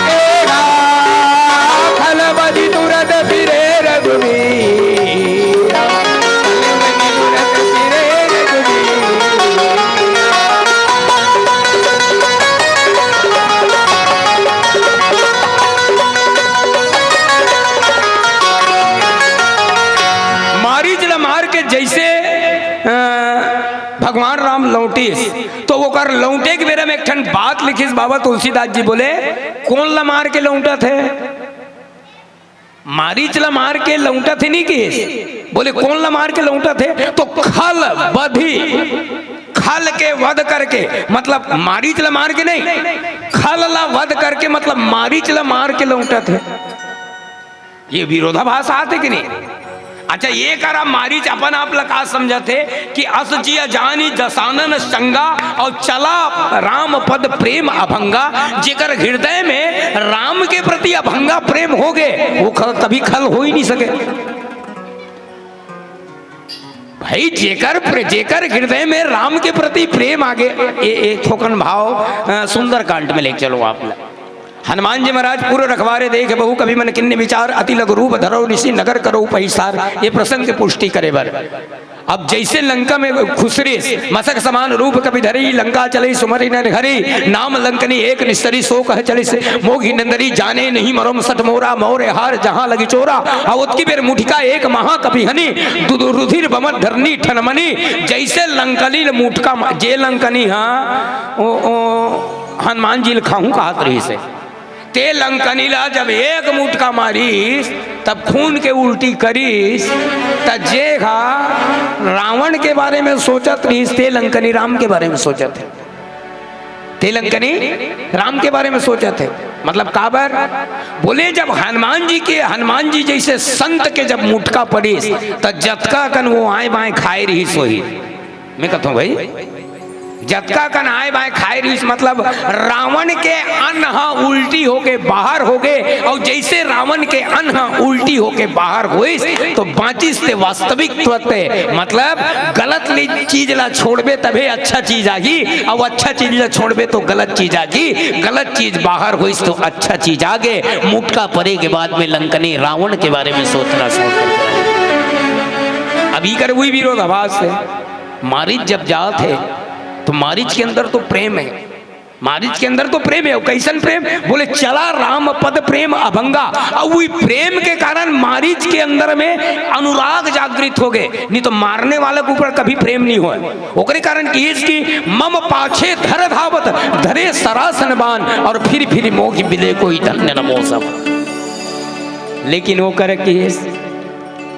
एहा खल बधि तुरत फिरे रघुवीरा। मारीच ला मार के जैसे, अ, भगवान राम लौटिस, तो ओकर लौटे के बेरा में एक ठन बात लिखिस बाबा तुलसीदास जी, बोले, "कोन ला मार के लौटत हे?" मारीच ला मार के लौटत हे नहीं किहिस, बोले, "कोन ला मार के लौटत हे?" तो खल बधि, खल के वध करके, मतलब मारीच ला मार के नहीं, खल ला वध करके, मतलब मारीच ला मार के लौटत हे। ये विरोधाभास आथे कि नहीं? अच्छा, ये करा मारीच अपन आप ला का समझत हे कि अस जिया जानी दसानन संगा अउ चला राम पद प्रेम अभंगा। जेकर हृदय में राम के प्रति अभंगा प्रेम हो गे, वो ख-, कभी खल हो ही नहीं सके। भाई, जेकर प्र-, जेकर हृदय में राम के प्रति प्रेम आगे, ए, ए थोकन भाव, अ, सुंदरकांड में लेके चलो आप ला। हनुमान जी महाराज पूर्व रखवारे देख बहु कपि मन कीन्ह विचार, अति लघु रूप धरउ निशि नगर करउ पहिसार। ये प्रसंग के पुष्टि करे बर। अब जैसे लंका में खुसरिस, मसक समान रूप कपि धरी, लंका चलइ सुमरि नर हरि, नाम लंकनी एक निस्तरी सो कह चलिस, मोहि नंदरी जाने नहीं मरम सठ मोरा, मौर हार जहां लगी चोरा। अब ओतकी बेर मुठिका एक महा कपि हनी, दु-, दु-, रुधिर बमत धरनी ठनमनी, जैसे लंकनी ल मुठका मा-, जे लंकनी हा, ओ, ओ, हनुमान जी ल खाहूं कहत रहिस हे। ते लंकनी ला जब एक मुठका मारिस, तब खून के उल्टी करिस, त जे हा रावण के बारे में सोचत रहिस, ते लंकनी राम के बारे में सोचत हे। ते लंकनी राम के बारे में सोचत हे। मतलब काबर? बोले जब हनुमान जी के, हनुमान जी जैसे संत के जब मुठका पड़िस, त जतका कन वो आए बाएं खाए रहिस होही। मैं कहता हूं भाई, जतका कन आए बाएं खाए रहिस, मतलब रावण के अन्न ह उल्टी होके बाहर होगे, अउ जैसे रावण के अन्न ह उल्टी होके बाहर होइस, तो बांचिस ते वास्तविक तत्व ते, मतलब गलत ले-, चीज ला छोड़बे तभे अच्छा चीज आही, अउ अच्छा चीज ला छोड़बे तो गलत चीज आही, गलत चीज बाहर होइस तो अच्छा चीज आगे। मुटका परे के बाद में लंकनी रावण के बारे में सोचना शुरू कर दिया। अब इकर वही विरोधाभास हे। मारीच जब जात हे, तो मारीच के अंदर तो प्रेम हे, मारीच के अंदर तो प्रेम हे। अउ कैसन प्रेम? बोले, "चला राम पद प्रेम अभंगा।" अउ वही प्रेम के कारण मारीच के अंदर में अनुराग जागृत होगे, नहीं तो मारने वाला के ऊपर कभी प्रेम नहीं होय। ओकरे कारण किहिस कि "मम पाछे धर धावत, धरे सरासन बान, अउ फिरि फिरि मोहि बिले कोई धन्य न मो सम।" लेकिन ओकर किहिस,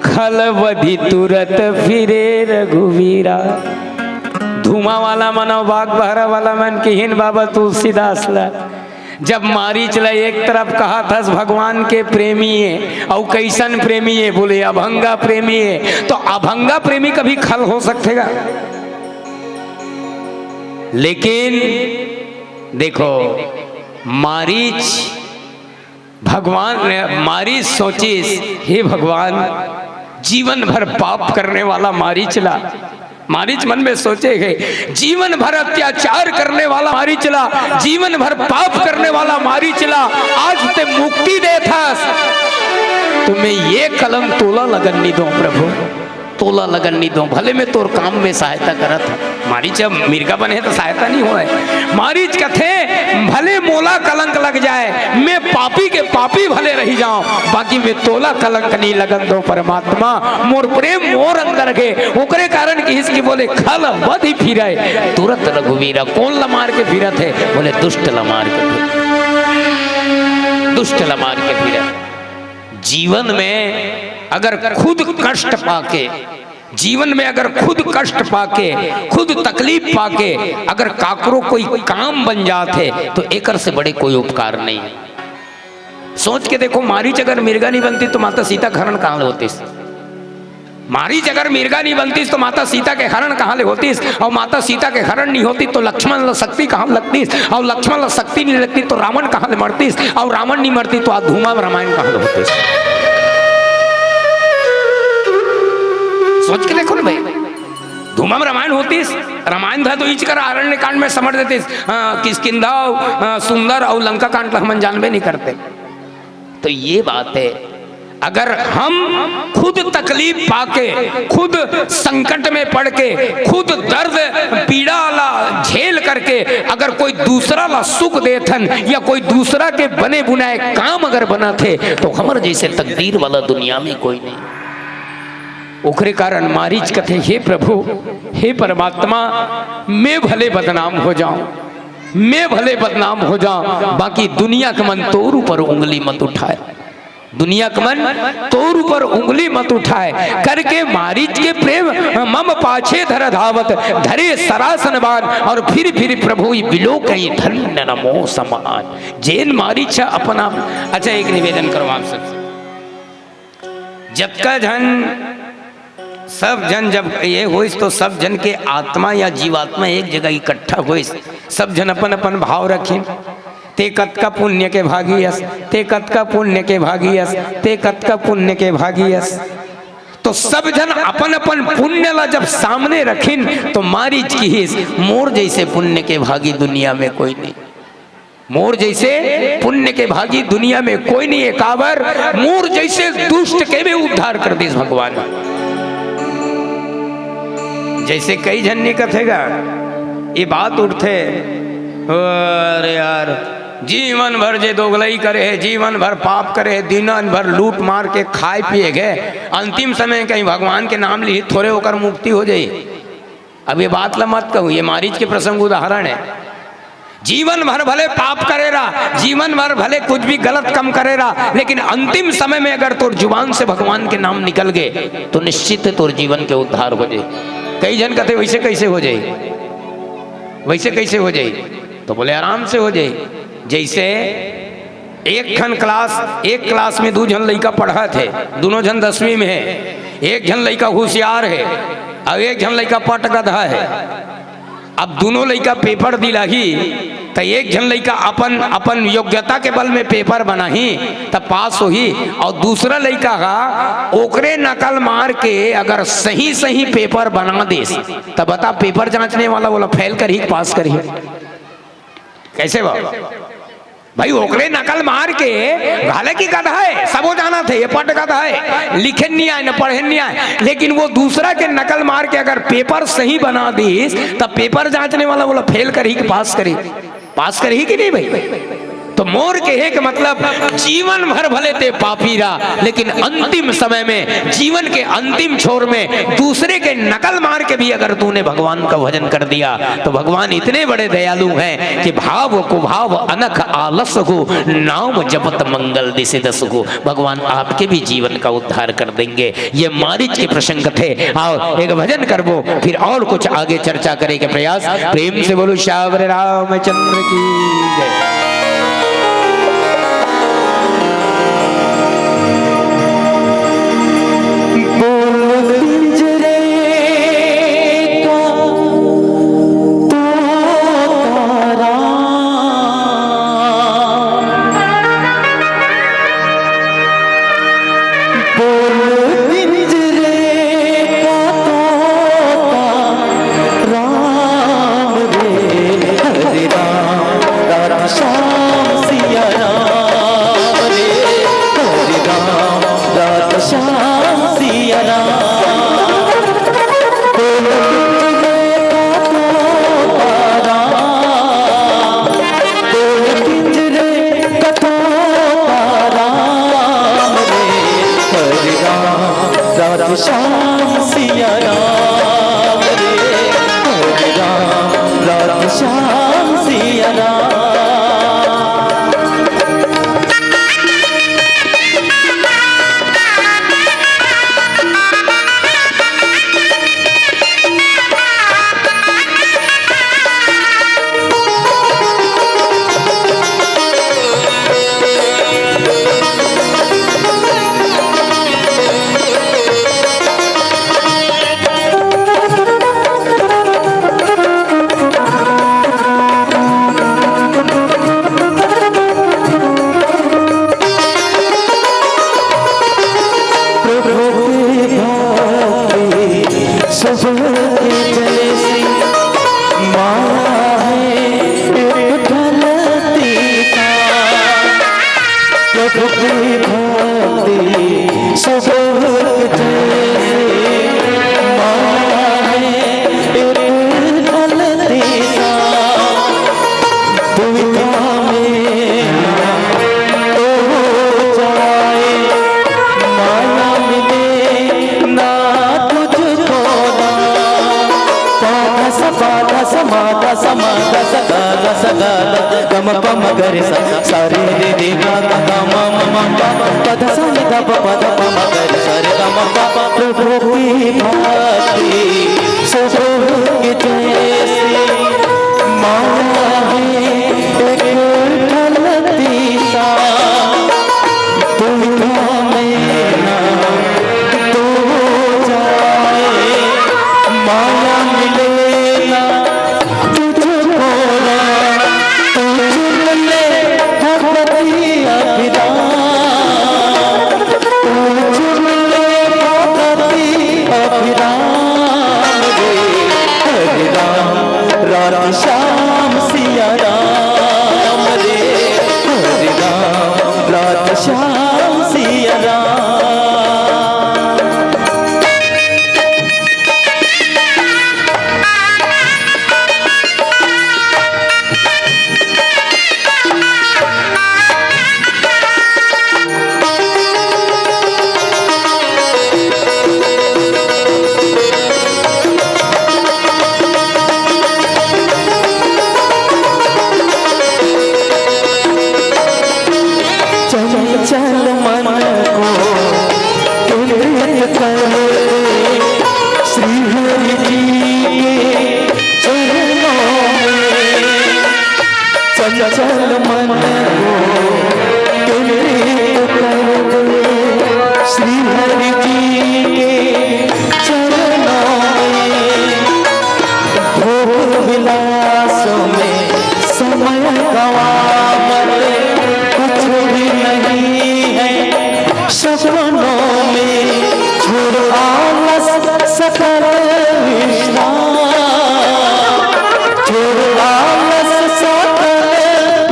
"खल वधि तुरत फिरे रघुवीरा।" धुमा वाला मन अउ बागबहरा वाला मन किहिन बाबा तुलसीदास ला, जब मारीच ला एक तरफ कहत हस भगवान के प्रेमी हे, अउ कैसन प्रेमी हे? बोले अभंगा प्रेमी हे। तो अभंगा प्रेमी कभी खल हो सकथे गा? लेकिन देखो, मारीच भगवान, मारीच सोचिस, "हे भगवान, जीवन भर पाप करने वाला मारीच ला," मारीच मन में सोचे हे, "जीवन भर अत्याचार करने वाला मारीच ला, जीवन भर पाप करने वाला मारीच ला, आज ते मुक्ति देथस, तो मैं ये कलंक तोला लगन नहीं दूं प्रभु।" तोला लगन नहीं दो, भले मैं तोर काम में सहायता करत हूँ। मारीच अब मिर्गा बने हे तो सहायता नहीं होय। मारीच कथे, "भले मोला कलंक लग जाए, मैं पापी के पापी भले रही जाऊं, बाकी मैं तोला कलंक नहीं लगन दो परमात्मा। मोर प्रेम मोर अंदर हे।" ओकरे कारण किहिस कि बोले, "खल वधि फिरे तुरत रघुवीरा।" कौन ला मार के फिरत हे? बोले, "दुष्ट ला मार के फिर, दुष्ट ला मार के फिरे।" जीवन में अगर खुद कष्ट पाके, जीवन में अगर खुद कष्ट पाके, खुद तकलीफ पाके अगर काकरो कोई काम बन जात हे, तो एकर से बड़े कोई उपकार नहीं हे। सोच के देखो, मारीच अगर मिर्गा नहीं बनती तो माता सीता के हरण कहां ले होतिस? मारीच अगर मिर्गा नहीं बनतिस तो माता सीता के हरण कहां ले होतिस? अउ माता सीता के हरण नहीं होतिस तो लक्ष्मण ला शक्ति कहां ले लगतिस? अउ लक्ष्मण ला शक्ति नहीं लगतिस तो रावण कहां ले मरतिस? अउ रावण नहीं मरतिस तो आज धूमा में रामायण कहां ले होतिस? सोच के देखो ना भाई, धूमा में रामायण होतिस, रामायण था तो इच कर आरण्य कांड में समझ देतिस, हाँ, किष्किंधा, हाँ, सुंदर अउ लंका कांड ला हमन जानबे नहीं करते। तो ये बात हे, अगर हम खुद तकलीफ पाके, खुद संकट में पड़ के, खुद दर्द पीड़ा ला झेल करके अगर कोई दूसरा ला सुख देथन या कोई दूसरा के बने बुनाए काम अगर बनत हे, तो हमर जैसे तकदीर वाला दुनिया में कोई नहीं। ओकरे कारण मारीच कथे, "हे प्रभु, हे परमात्मा, मैं भले बदनाम हो जाऊं, मैं भले बदनाम हो जाऊं, बाकी दुनिया के मन तोर ऊपर उंगली मत उठाए, दुनिया के मन तोर ऊपर उंगली मत उठाए।" करके मारीच के प्रेम, "मम पाछे धर धावत, धरे सरासन बान, अउ फिरि फिरि प्रभु ही बिलोकहीं धन्य न मो समान।" जेन मारीच अपन आप, अच्छा, एक निवेदन करो आप सबसे, जतका झन, सब झन जब ये होइस, तो सब झन के आत्मा या जीवात्मा एक जगह इकट्ठा होइस। सब झन अपन अपन भाव रखिन। "ते कतका पुण्य के भागी अस, ते कतका पुण्य के भागी अस, ते कतका पुण्य के भागी अस।" तो सब झन अपन अपन पुण्य ला जब सामने रखिन, तो मारीच किहिस, "मोर जइसे पुण्य के भागी दुनिया में कोई नहीं।" मोर जइसे पुण्य के भागी दुनिया में कोई नहीं है, काबर मोर जइसे दुष्ट के भी उद्धार कर दिस भगवान। जइसे कई झन नी कथे गा, ये बात उठथे, "अरे यार, जीवन भर जे दोगलई करे हे, जीवन भर पाप करे हे, दिनन भर लूट मार के खाए पिए गे, अंतिम समय कहीं भगवान के नाम लिही थोरे ओकर मुक्ति हो जाई।" अब ये बात ला मत कहूँ, ये मारीच के प्रसंग उदाहरण है। जीवन भर भले पाप करे रहा, जीवन भर भले कुछ भी गलत काम करे रहा, लेकिन अंतिम समय में अगर तोर जुबान से भगवान के नाम निकल गए, तो निश्चित है तोर जीवन के उद्धार हो जाए। कई झन कहते, "वैसे कैसे हो जाए, वैसे कैसे हो जाए?" तो बोले, "आराम से हो जाए।" जैसे एक ठन क्लास, एक क्लास में दू झन लइका पढ़त हे, दोनों झन दसवीं में हे। एक झन लइका होशियार हे, अउ एक झन लइका पट गधा हे। अब दोनों लइका पेपर दिलाही, त एक झन लइका अपन, अपन योग्यता के बल में पेपर बनाही, त पास होही, अउ दूसरा लइका हा ओकरे नकल मार के अगर सही, सही पेपर बना देस, त बता, पेपर जांचने वाला बोला फेल करही कि पास करही? कैसे बा? भाई, ओकरे नकल मार के, हालांकि गधा है, सबो जानत है, ये पट गधा है, लिखे नहीं आए, न पढ़े नहीं आए, लेकिन वो दूसरा के नकल मार के अगर पेपर सही बना दीस, तब पेपर जांचने वाला बोला, "फेल करही कि पास करही? पास करही कि नहीं भाई?" तो मोर कहे के मतलब, जीवन भर भले ते पापी रहा, लेकिन अंतिम समय में, जीवन के अंतिम छोर में दूसरे के नकल मार के भी अगर तूने भगवान का भजन कर दिया, तो भगवान इतने बड़े दयालु हैं कि भाव कुभाव अनख आलस हो, नाम जपत मंगल दिसे दस हो। भगवान आपके भी जीवन का उद्धार कर देंगे। ये मारीच के प्रसंग थे। आओ, एक भजन करबो, फिर और कुछ आगे चर्चा करे के प्रयास। प्रेम से बोलो, श्यावर रामचंद्र की जय। बोल पिंजरे का तोता राम। बोल पिंजरे का तोता राम रे, हरे राम राम श्याम सिया राम रे, हरे राम राम श्याम सिया राम। बोल पिंजरे का तोता राम, बोल पिंजरे का तोता राम रे, हरे राम राम श्याम सिया राम रे, हरे राम राम श्याम सिया राम। प्रभु की भक्ति सुबह की जैसी, माया है एक ढलती सा। प्रभु की भक्ति सुबह की जैसी, माया है एक ढलती सा। दुविधा में ना तो हो जाए, माया मिले ना तुझको ना। पा ध स पा ध स मा ध स मा ध स गा ग स गा ध ग म प म ग रे सा, सा रे रे रे गा ग ग म म म प, प ध सा नि ध प प ध प म ग रे सा रे ग म प। प्रभु की भक्ति सुबह की जैसी, माया है एक ढलती सा। दुविधा में ना सिया राम। चंचल मन को केंद्रित कर श्री हरि जी के चरणों में। चंचल मन को केंद्रित कर श्री हरि जी के चरणों में। भोग विलास में समय गवा मत, कुछ भी नहीं है सपनों में। छोड़ आलस सकल विश्राम, छोड़ आलस सकल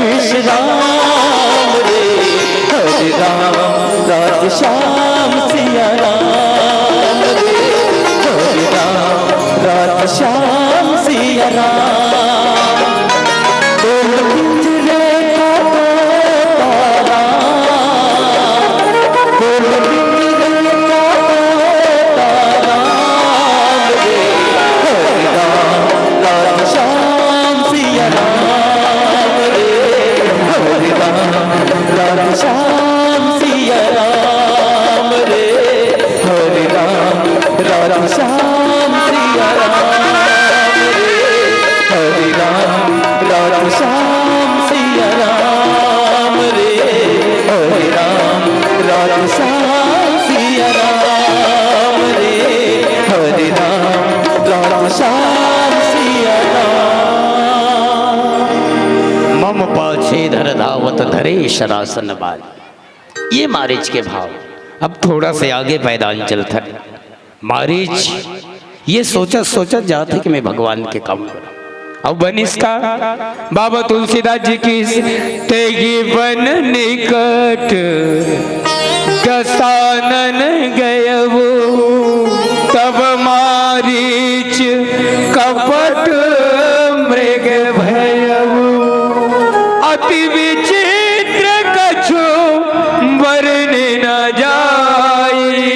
विश्राम रे। हरे राम राधे श्याम सिया राम रे। हरे राम राधे श्याम सिया राम। गोल पिंजरे का तोता राम, गोल पिंजरे का तोता राम रे। हरे राम राधे श्याम सिया राम रे। हरे राम राधे श्याम सिया राम रे। हरे राम राधे श्याम सिया राम रे। हरे राम राधे श्याम सिया राम रे। हरे राम राधे श्याम सिया राम रे। हरे राम राधे श्याम सिया राम। मम पाछे धर धावत धरे सरासन बान। ये मारीच के भाव। अब थोड़ा से आगे पैदान चलथन। मारीच ये सोचत सोचत जात हे कि मैं भगवान के काम करूं। अब बनिस का, बाबा तुलसीदास जी की, तेहि वन निकट दसानन गयऊ, तब मारीच कपट मृग भयऊ, अति विचित्र कछु बरनि न जाई।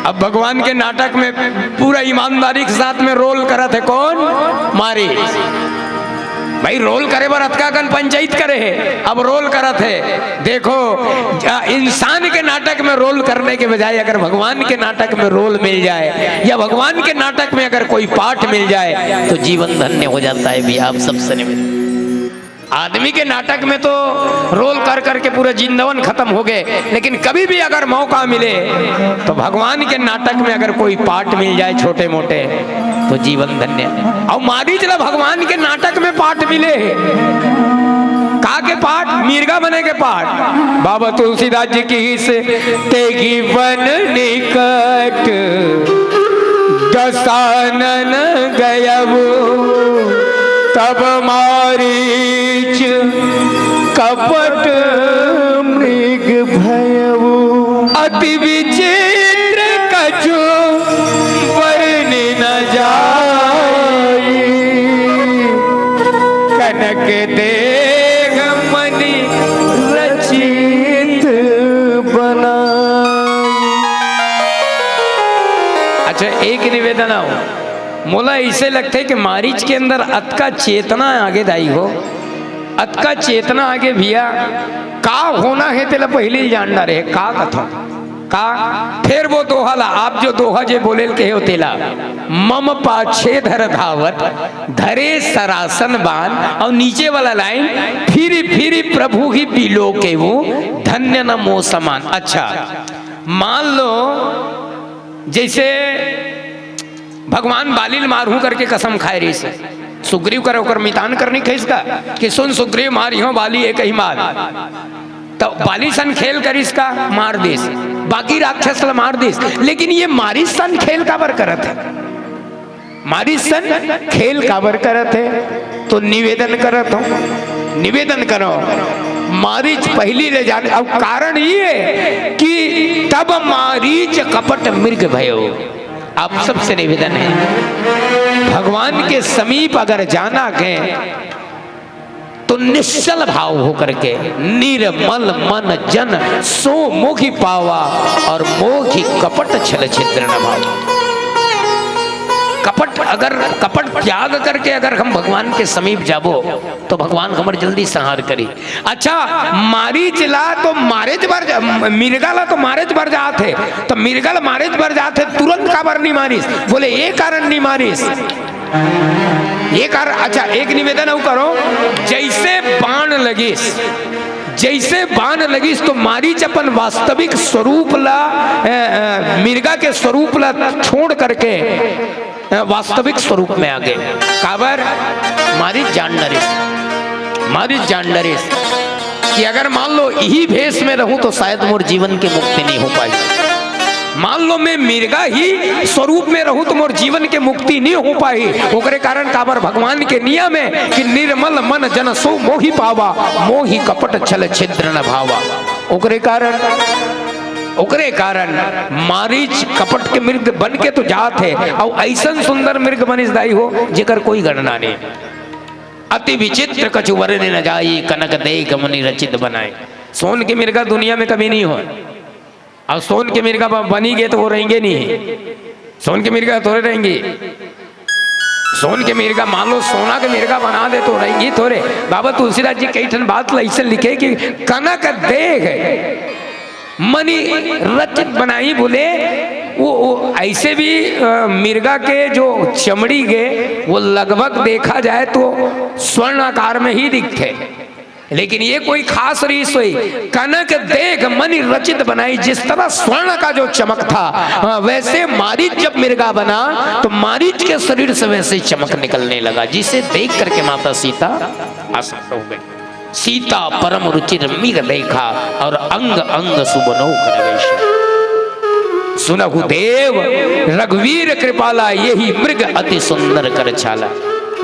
अब भगवान के नाटक में पूरा ईमानदारी के साथ में रोल करत हे कौन? मारीच। भाई, रोल करे बर अतका कन पंचायत करे हे, अब रोल करत हे। देखो, जा-, इंसान के नाटक में रोल करने के बजाय अगर भगवान के नाटक में रोल मिल जाए या भगवान के नाटक में अगर कोई पार्ट मिल जाए तो जीवन धन्य हो जाता है। भी आप सबसे निवेदन, आदमी के नाटक में तो रोल कर करके पूरा जिंदवन खत्म हो गए, लेकिन कभी भी अगर मौका मिले तो भगवान के नाटक में अगर कोई पार्ट मिल जाए छोटे मोटे, तो जीवन धन्य। अउ मारीच ला भगवान के नाटक में पार्ट मिले हे। का के पार्ट? मिर्गा बने के पार्ट। बाबा तुलसीदास जी की इस, तेहि वन निकट दसानन गयऊ, तब मारीच कपट मृग भयऊ, अति विचित्र कछु बरनि न जाई, कनक देह मनि रचित बनाई। अच्छा, एक निवेदन आऊ, मोला ऐसे लगथे कि मारीच के अंदर अतका चेतना आगे दाई हो, अतका चेतना आगे भैया, का होना हे तेला पहिली जान डारे हे, का कथो का? फेर वो दोहा ला, आप जो दोहा जे बोले ल कहे हो तेला, मम पाछे धर धावत, धरे सरासन बान, अउ नीचे वाला लाइन, फिरि फिरि प्रभु ही बिलोकेउ, धन्य न मो समान। अच्छा, मान लो जैसे भगवान बाली ल मारहूं करके कसम खाए रहिस हे। सुग्रीव कर ओकर मितान करनी खइस का कि सुन सुग्रीव, मारिहो बाली एक ही मार। तो बाली सन खेल करिस का, मार दिस, बाकी राक्षस ल मार दिस, लेकिन ये मारिच सन खेल काबर करत हे? मारिच सन खेल काबर करत हे? तो निवेदन करत हो, निवेदन करो, मारीच पहिली ले जाने। अब कारण ये कि तब मारीच कपट मृग भयो। आप सबसे निवेदन है, भगवान के समीप अगर जाना है तो निश्चल भाव होकर के, निर्मल मन जन सो मोहि पावा, और मोहि कपट छल छिद्र न भावा। कपट, अगर कपट त्याग करके अगर हम भगवान के समीप जाबो तो भगवान हमर जल्दी संहार करी। अच्छा, मारीच ला तो मारेच बर जा-, मिर्गा ला तो मारेच बर जात हे, तो मिर्गा ला मारेच बर जात हे, तुरंत काबर नहीं मारिस? बोले ये कारण नहीं मारिस, ये कारण। अच्छा, एक निवेदन अउ करो, जैसे बाण लगिस, जैसे बाण लगिस तो मारीच अपन वास्तविक स्वरूप ला, अ, अ, मिर्गा के स्वरूप ला छोड़ करके अ, वास्तविक स्वरूप में आ गए। काबर? मारीच जान डरिस, मारीच जान डरिस कि अगर मान लो यही भेष में रहूं तो शायद मोर जीवन के मुक्ति नहीं हो पाई। मान लो मैं मिर्गा ही स्वरूप में रहूं तो मोर जीवन के मुक्ति नहीं हो पाई। ओकरे कारण काबर भगवान के नियम है कि निर्मल मन जन सो मोहि पावा, मोहि कपट छल छिद्र न भावा। ओकरे कारण, ओकरे कारण मारीच कपट के मृग बन के तो जात हे, अउ ऐसन सुंदर मृग बनिस दाई हो, जेकर कोई गणना नहीं। अति विचित्र कछु वर्णि न जाई, कनक देख मनि रचित बनाए। सोन के मिर्गा दुनिया में कभी नहीं हो, अउ सोन के मिर्गा ब-, बनी गए तो वो रहेंगे नहीं, सोन के मिर्गा थोड़े रहेंगे। सोन के मिर्गा, मान लो सोना के मिर्गा बना दे तो रहेंगी थोड़े। बाबा तुलसीदास जी कई ठन बात ल अइसे लिखे कि कनक देख मनि रचित बनाई बोले, वो, वो ऐसे भी, अ, मिर्गा के जो चमड़ी के वो लगभग देखा जाए तो स्वर्ण आकार में ही दिखते। लेकिन ये कोई खास रीस होई, कनक देख मनि रचित बनाई, जिस तरह स्वर्ण का जो चमक था, हाँ, वैसे मारीच जब मिर्गा बना तो मारीच के शरीर से वैसे ही चमक निकलने लगा, जिसे देख करके माता सीता आसक्त हो गई। सीता परम रुचिर मृग देखा और अंग अंग सुबनोख नवेश। सुनहु देव रघुवीर कृपाला, यही मृग अति सुंदर कर छाला।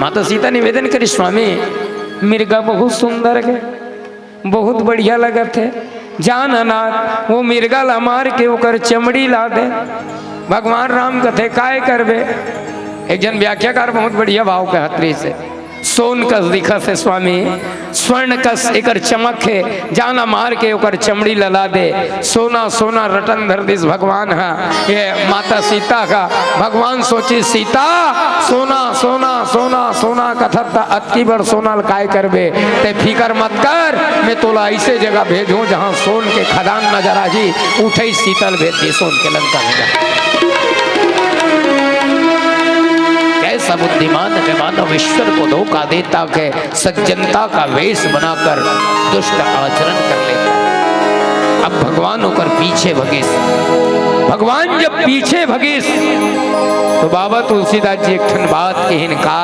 माता सीता निवेदन करी, स्वामी, मिर्गा बहुत सुंदर है, बहुत बढ़िया लगत हे। जान अनाथ, वो मिर्गा ला मार के ओकर चमड़ी ला दे। भगवान राम कथे, "काय करबे?" एक जन व्याख्याकार बहुत बढ़िया भाव कहत रहिस हे, "सोन कस दिखत हे स्वामी, स्वर्ण कस एकर चमक हे, जाना मार के ओकर चमड़ी ला ला दे।" सोना, सोना रटन धर दिस भगवान हा। ये माता सीता का भगवान सोचिस, "सीता, सोना, सोना, सोना, सोना कथत त अतकी बड़ सोना ल काय करबे? ते फिकर मत कर, मैं तोला ऐसे जगह भेजूं जहां सोन के खदान नजर आही।" उठे सीता ल भेज दिस सोन के लंका में जा। कैसा बुद्धिमान है मानव, ईश्वर को धोखा देता है, सज्जनता का वेश बनाकर दुष्ट आचरण कर लेता है। अब भगवान ओकर पीछे भगिस। भगवान जब पीछे भगिस तो बाबा तुलसीदास जी एक ठन बात कहिन का?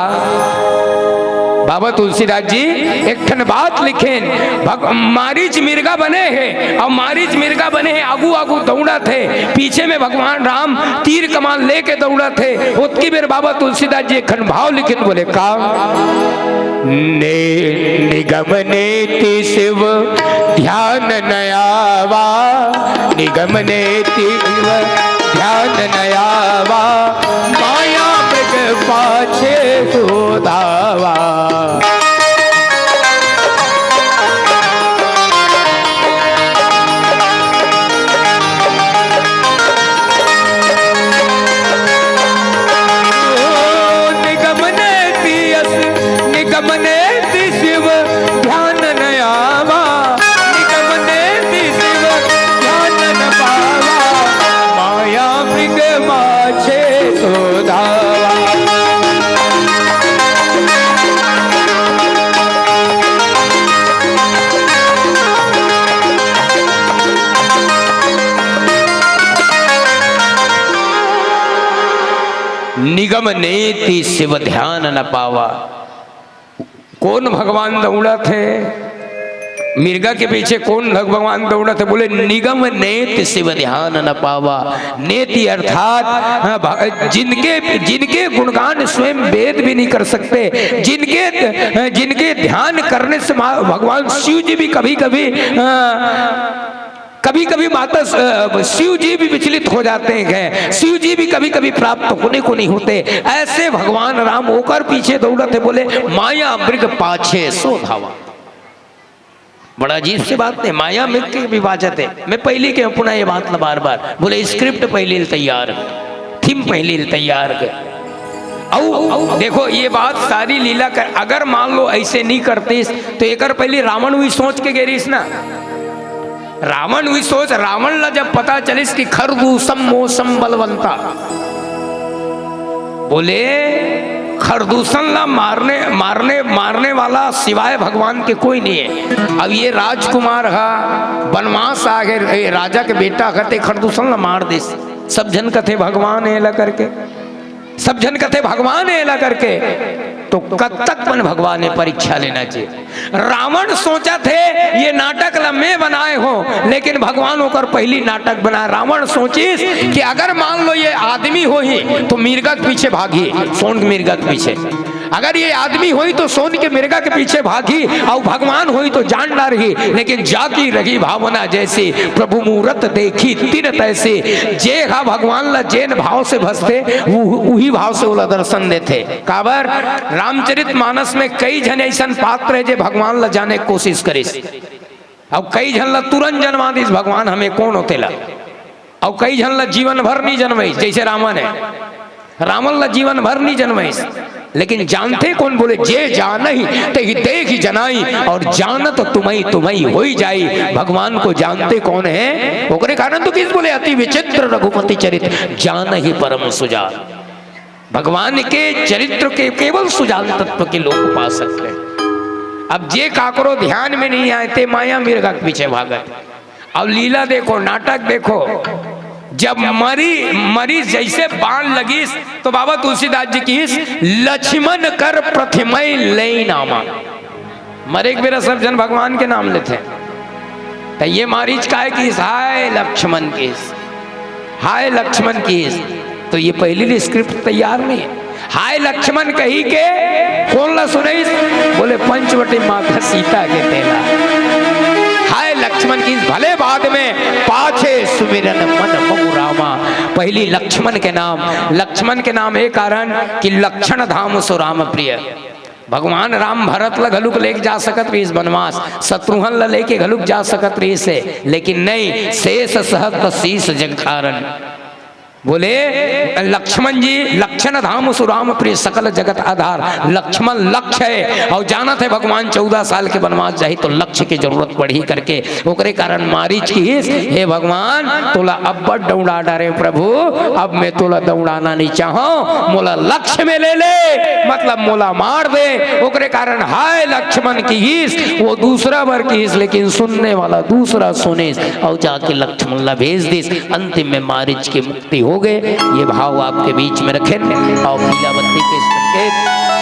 बाबा तुलसीदास जी एक ठन बात लिखेन, भग-, मारीच मिर्गा बने हे, अउ मारीच मिर्गा बने हे, आगू आगू दौड़त हे, पीछे में भगवान राम तीर कमान लेके दौड़त हे। ओतकी बेर बाबा तुलसीदास जी एक ठन भाव लिखेन, बोले का? ने निगम नेति शिव ध्यान न आवा, निगम नेति शिव ध्यान न आवा, माया मृग पाछे सो धावा। निगम नेति अस, निगम नेति शिव ध्यान न आवा, निगम नेति शिव ध्यान न पावा, माया मृग पाछे सो धावा। निगम नेति शिव ध्यान न पावा। कोन भगवान दौड़त हे? मिर्गा के पीछे कौन भग-, भगवान दौड़त हे? बोले, "निगम नेत शिव ध्यान न पावा।" नेति अर्थात, हाँ, भ-, जिनके, जिनके गुणगान स्वयं वेद भी नहीं कर सकते, जिनके, जिनके ध्यान करने से मा-, भगवान शिव जी भी कभी-कभी, अ, कभी-कभी माता स-, अ, शिव जी भी विचलित हो जाते हैं, शिव जी भी कभी-कभी प्राप्त होने को नहीं होते। ऐसे भगवान राम ओकर पीछे दौड़त हे, बोले, "माया मृग पाछे सो धावा।" बड़ा अजीब सी बात हे, माया मृग के विभाजत हे। मैं पहिली के पुनः ये बात ला बार-बार बोले, script पहिली ले तैयार, theme पहिली ले तैयार कर। अउ देखो, ये बात सारी लीला कर, अगर मान लो ऐसे नहीं करतीस, तो एकर पहिली रावण उही सोच के गे रहिस ना। रावण उही सोच, रावण ला जब पता चलिस कि खरदूषम मोसम बलवंता, बोले, खरदूषण ला मारने, मारने, मारने वाला सिवाय भगवान के कोई नहीं है। अब ये राजकुमार हा, बनवास आ गे, ए, राजा के बेटा हा, ते खरदूषण ला मार दिस। सब झन कथे भगवान एला करके, सब झन कथे भगवान एला करके। तो कब तक मन भगवान ने परीक्षा लेना चाहिए? रावण सोचथे, ये नाटक ला मैं बनाए हों, लेकिन भगवान ओकर पहिली नाटक बनाए। रावण सोचिस कि अगर मान लो ये आदमी होही, तो मिर्गा के पीछे भागही, सोन के मिर्गा के पीछे। अगर ये आदमी होही, तो सोन के मिर्गा के पीछे भागही, अउ भगवान होही, तो जान डारही। लेकिन जाकी रही भावना जैसी, प्रभु मूरत देखी तिन तैसी। जे हा भगवान ला जेन भाव से भजथे, उ-, उही भाव से ओला दर्शन देथे। काबर? रामचरित मानस में कई झन अइसन पात्र हे, जे भगवान ला जाने के कोशिश करिस, अउ कई झन ला तुरंत जनवा दिस भगवान हमें कोन हो तेला, अउ कई झन ला जीवन भर नहीं जनवाइस, जैसे रावण हे, रावण ला जीवन भर नहीं जनवाइस। लेकिन जानथे कोन? बोले, "जे जानही तेहि देखि जनाई, अउ जानत तुम्हई तुम्हई होइ जाई।" भगवान को जानते कौन है? ओकरे कारण तो कहिस, बोले, "अति विचित्र रघुपति चरित, जानहि परम सुजान।" भगवान के चरित्र के केवल सुजान तत्व के लोग पा सकते हैं। अब जे काकरो ध्यान में नहीं आए, ते माया मिर्गा के पीछे भागत। अब लीला देखो, नाटक देखो, जब मरी, मरी जैसे बाण लगिस, तो बाबा तुलसीदास जी कहिस, "लछिमन कर प्रथिमय लेई नामा।" मरे के बेरा सब झन भगवान के नाम लेथे। त ये मारीच काय कहिस? "हाय लक्ष्मण" कहिस, "हाय लक्ष्मण" कहिस। तो ये पहिली ले script तैयार नहीं हे। "हाय लक्ष्मण" कहि के कोन ला सुनइस? बोले, "पंचवटी माता सीता के तेला हाय लक्ष्मण" कहिस। भले बाद में "पाछे सुमिरन मन मउ रामा।" पहिली लक्ष्मण के नाम, लक्ष्मण के नाम ए कारण कि लक्षण धाम सो राम प्रिय। भगवान राम भरत ला घलुक लेके जा सकत रहिस बनवास, शत्रुघ्न ला लेके घलुक जा सकत रहिस हे, लेकिन नहीं, "शेष सहस्त्र शीश जग कारण।" बोले, "लक्ष्मण जी, लक्षण धाम सु राम प्रिय, सकल जगत आधार।" लक्ष्मण लक्ष्य हे, अउ जानत हे भगवान चौदह साल के बनवास जाही तो लक्ष्य के जरूरत पड़ही करके। ओकरे कारण मारीच कहिस, "हे भगवान, तोला अब्बड़ दौड़ा डारे प्रभु, अब मैं तोला दौड़ाना नहीं चाहूं, मोला लक्ष्य में ले ले, मतलब मोला मार दे।" ओकरे कारण "हाय लक्ष्मण" कहिस, वो दूसरा बार कहिस, लेकिन सुनने वाला दूसरा सुनिस, अउ जाके लक्ष्मण ला भेज दिस। अंतिम में मारीच के मुक्ति हो गे। ये भाव आपके बीच में रखेन, अउ पीला बत्ती के संकेत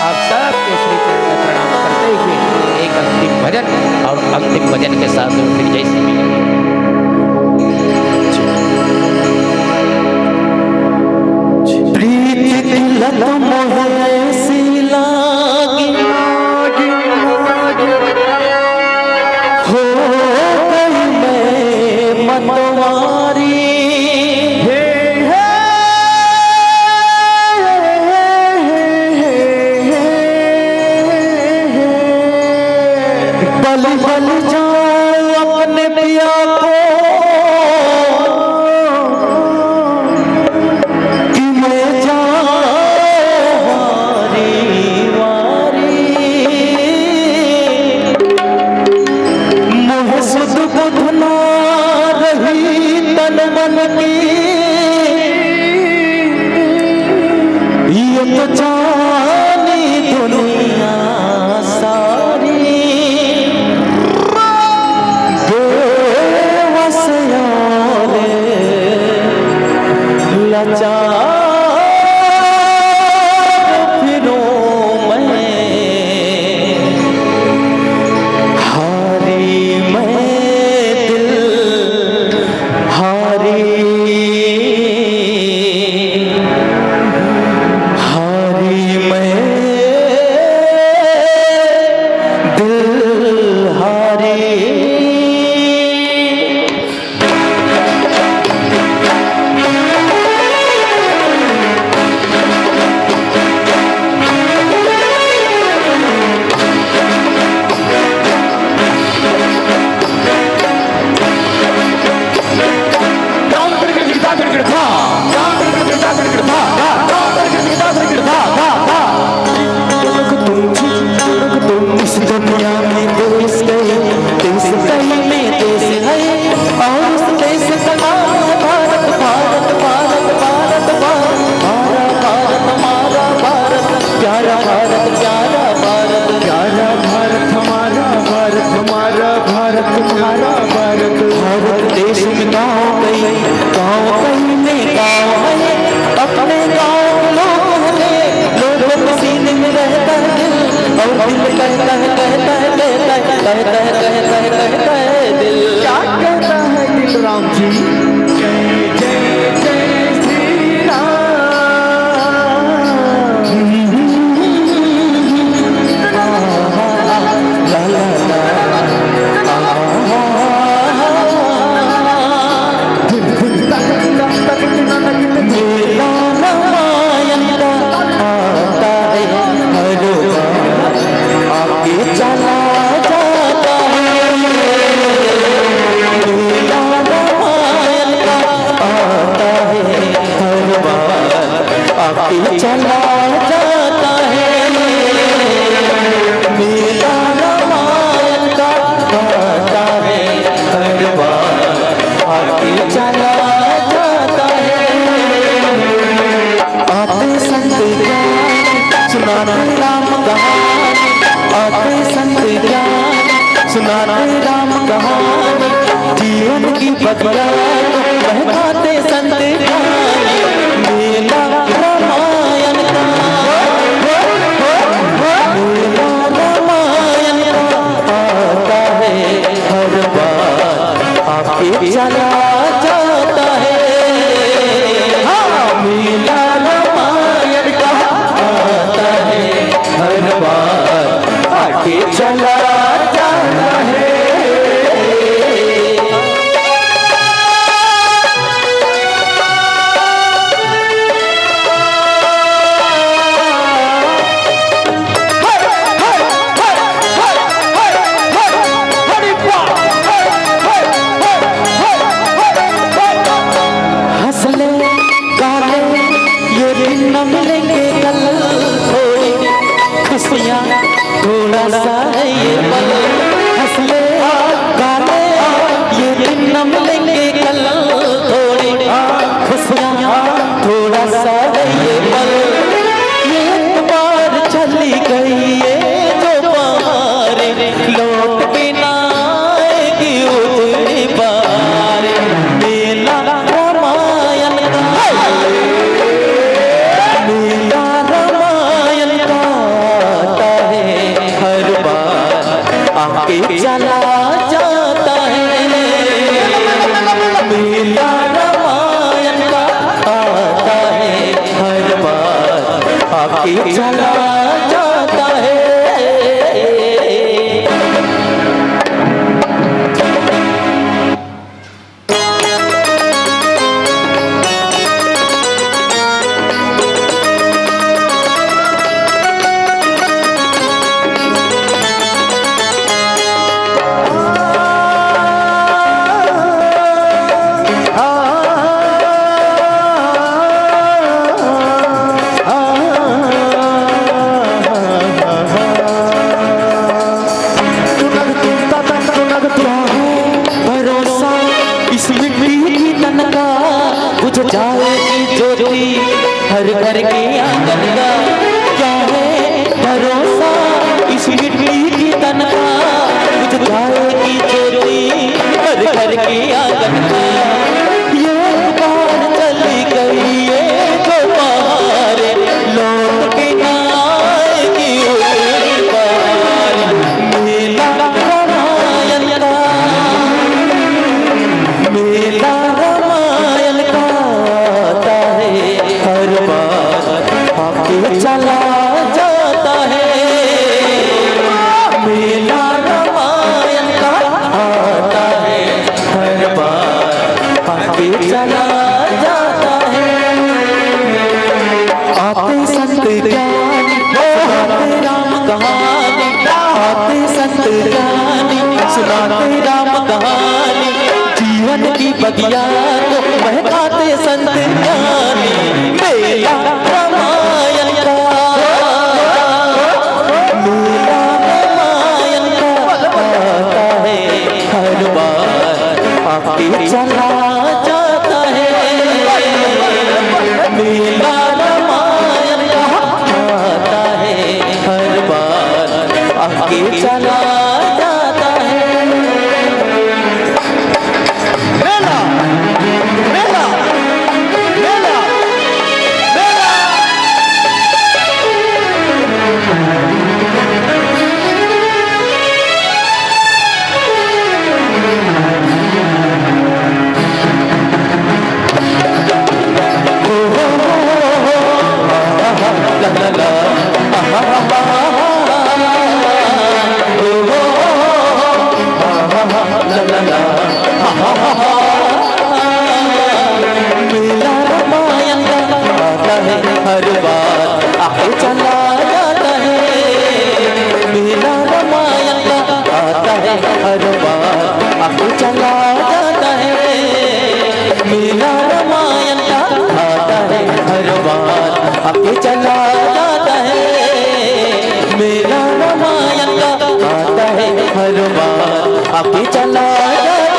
आप सबके श्री चरण में प्रणाम करते हुए एक अंतिम भजन, अउ अंतिम भजन के साथ में फिर जय श्री प्रीत की लत मोहे सी लागी, हो गई मैं मतवारी। बलि बलि जाऊं अपने पिया को, कि मैं जाऊं वारी वारी। मोह सुध बुध ना रही तन मन की, ये तो जानी दुनिया सारी। बेवस यार लाचार फिरूं मैं, हारी भारत देश में गाँव कई, गाँव कई में गाँव है, अपने गाँव के लोग हैं, लोगों के सीने में रहता है दिल, और दिल कहता है, कहता है, कहता है, कहता है, कहता है, कहता है दिल। क्या कहता है दिल, राम जी? जय जय जय श्री राम। के चला जाता है, मेला रामायण का आता है हर बार, आके चला जाता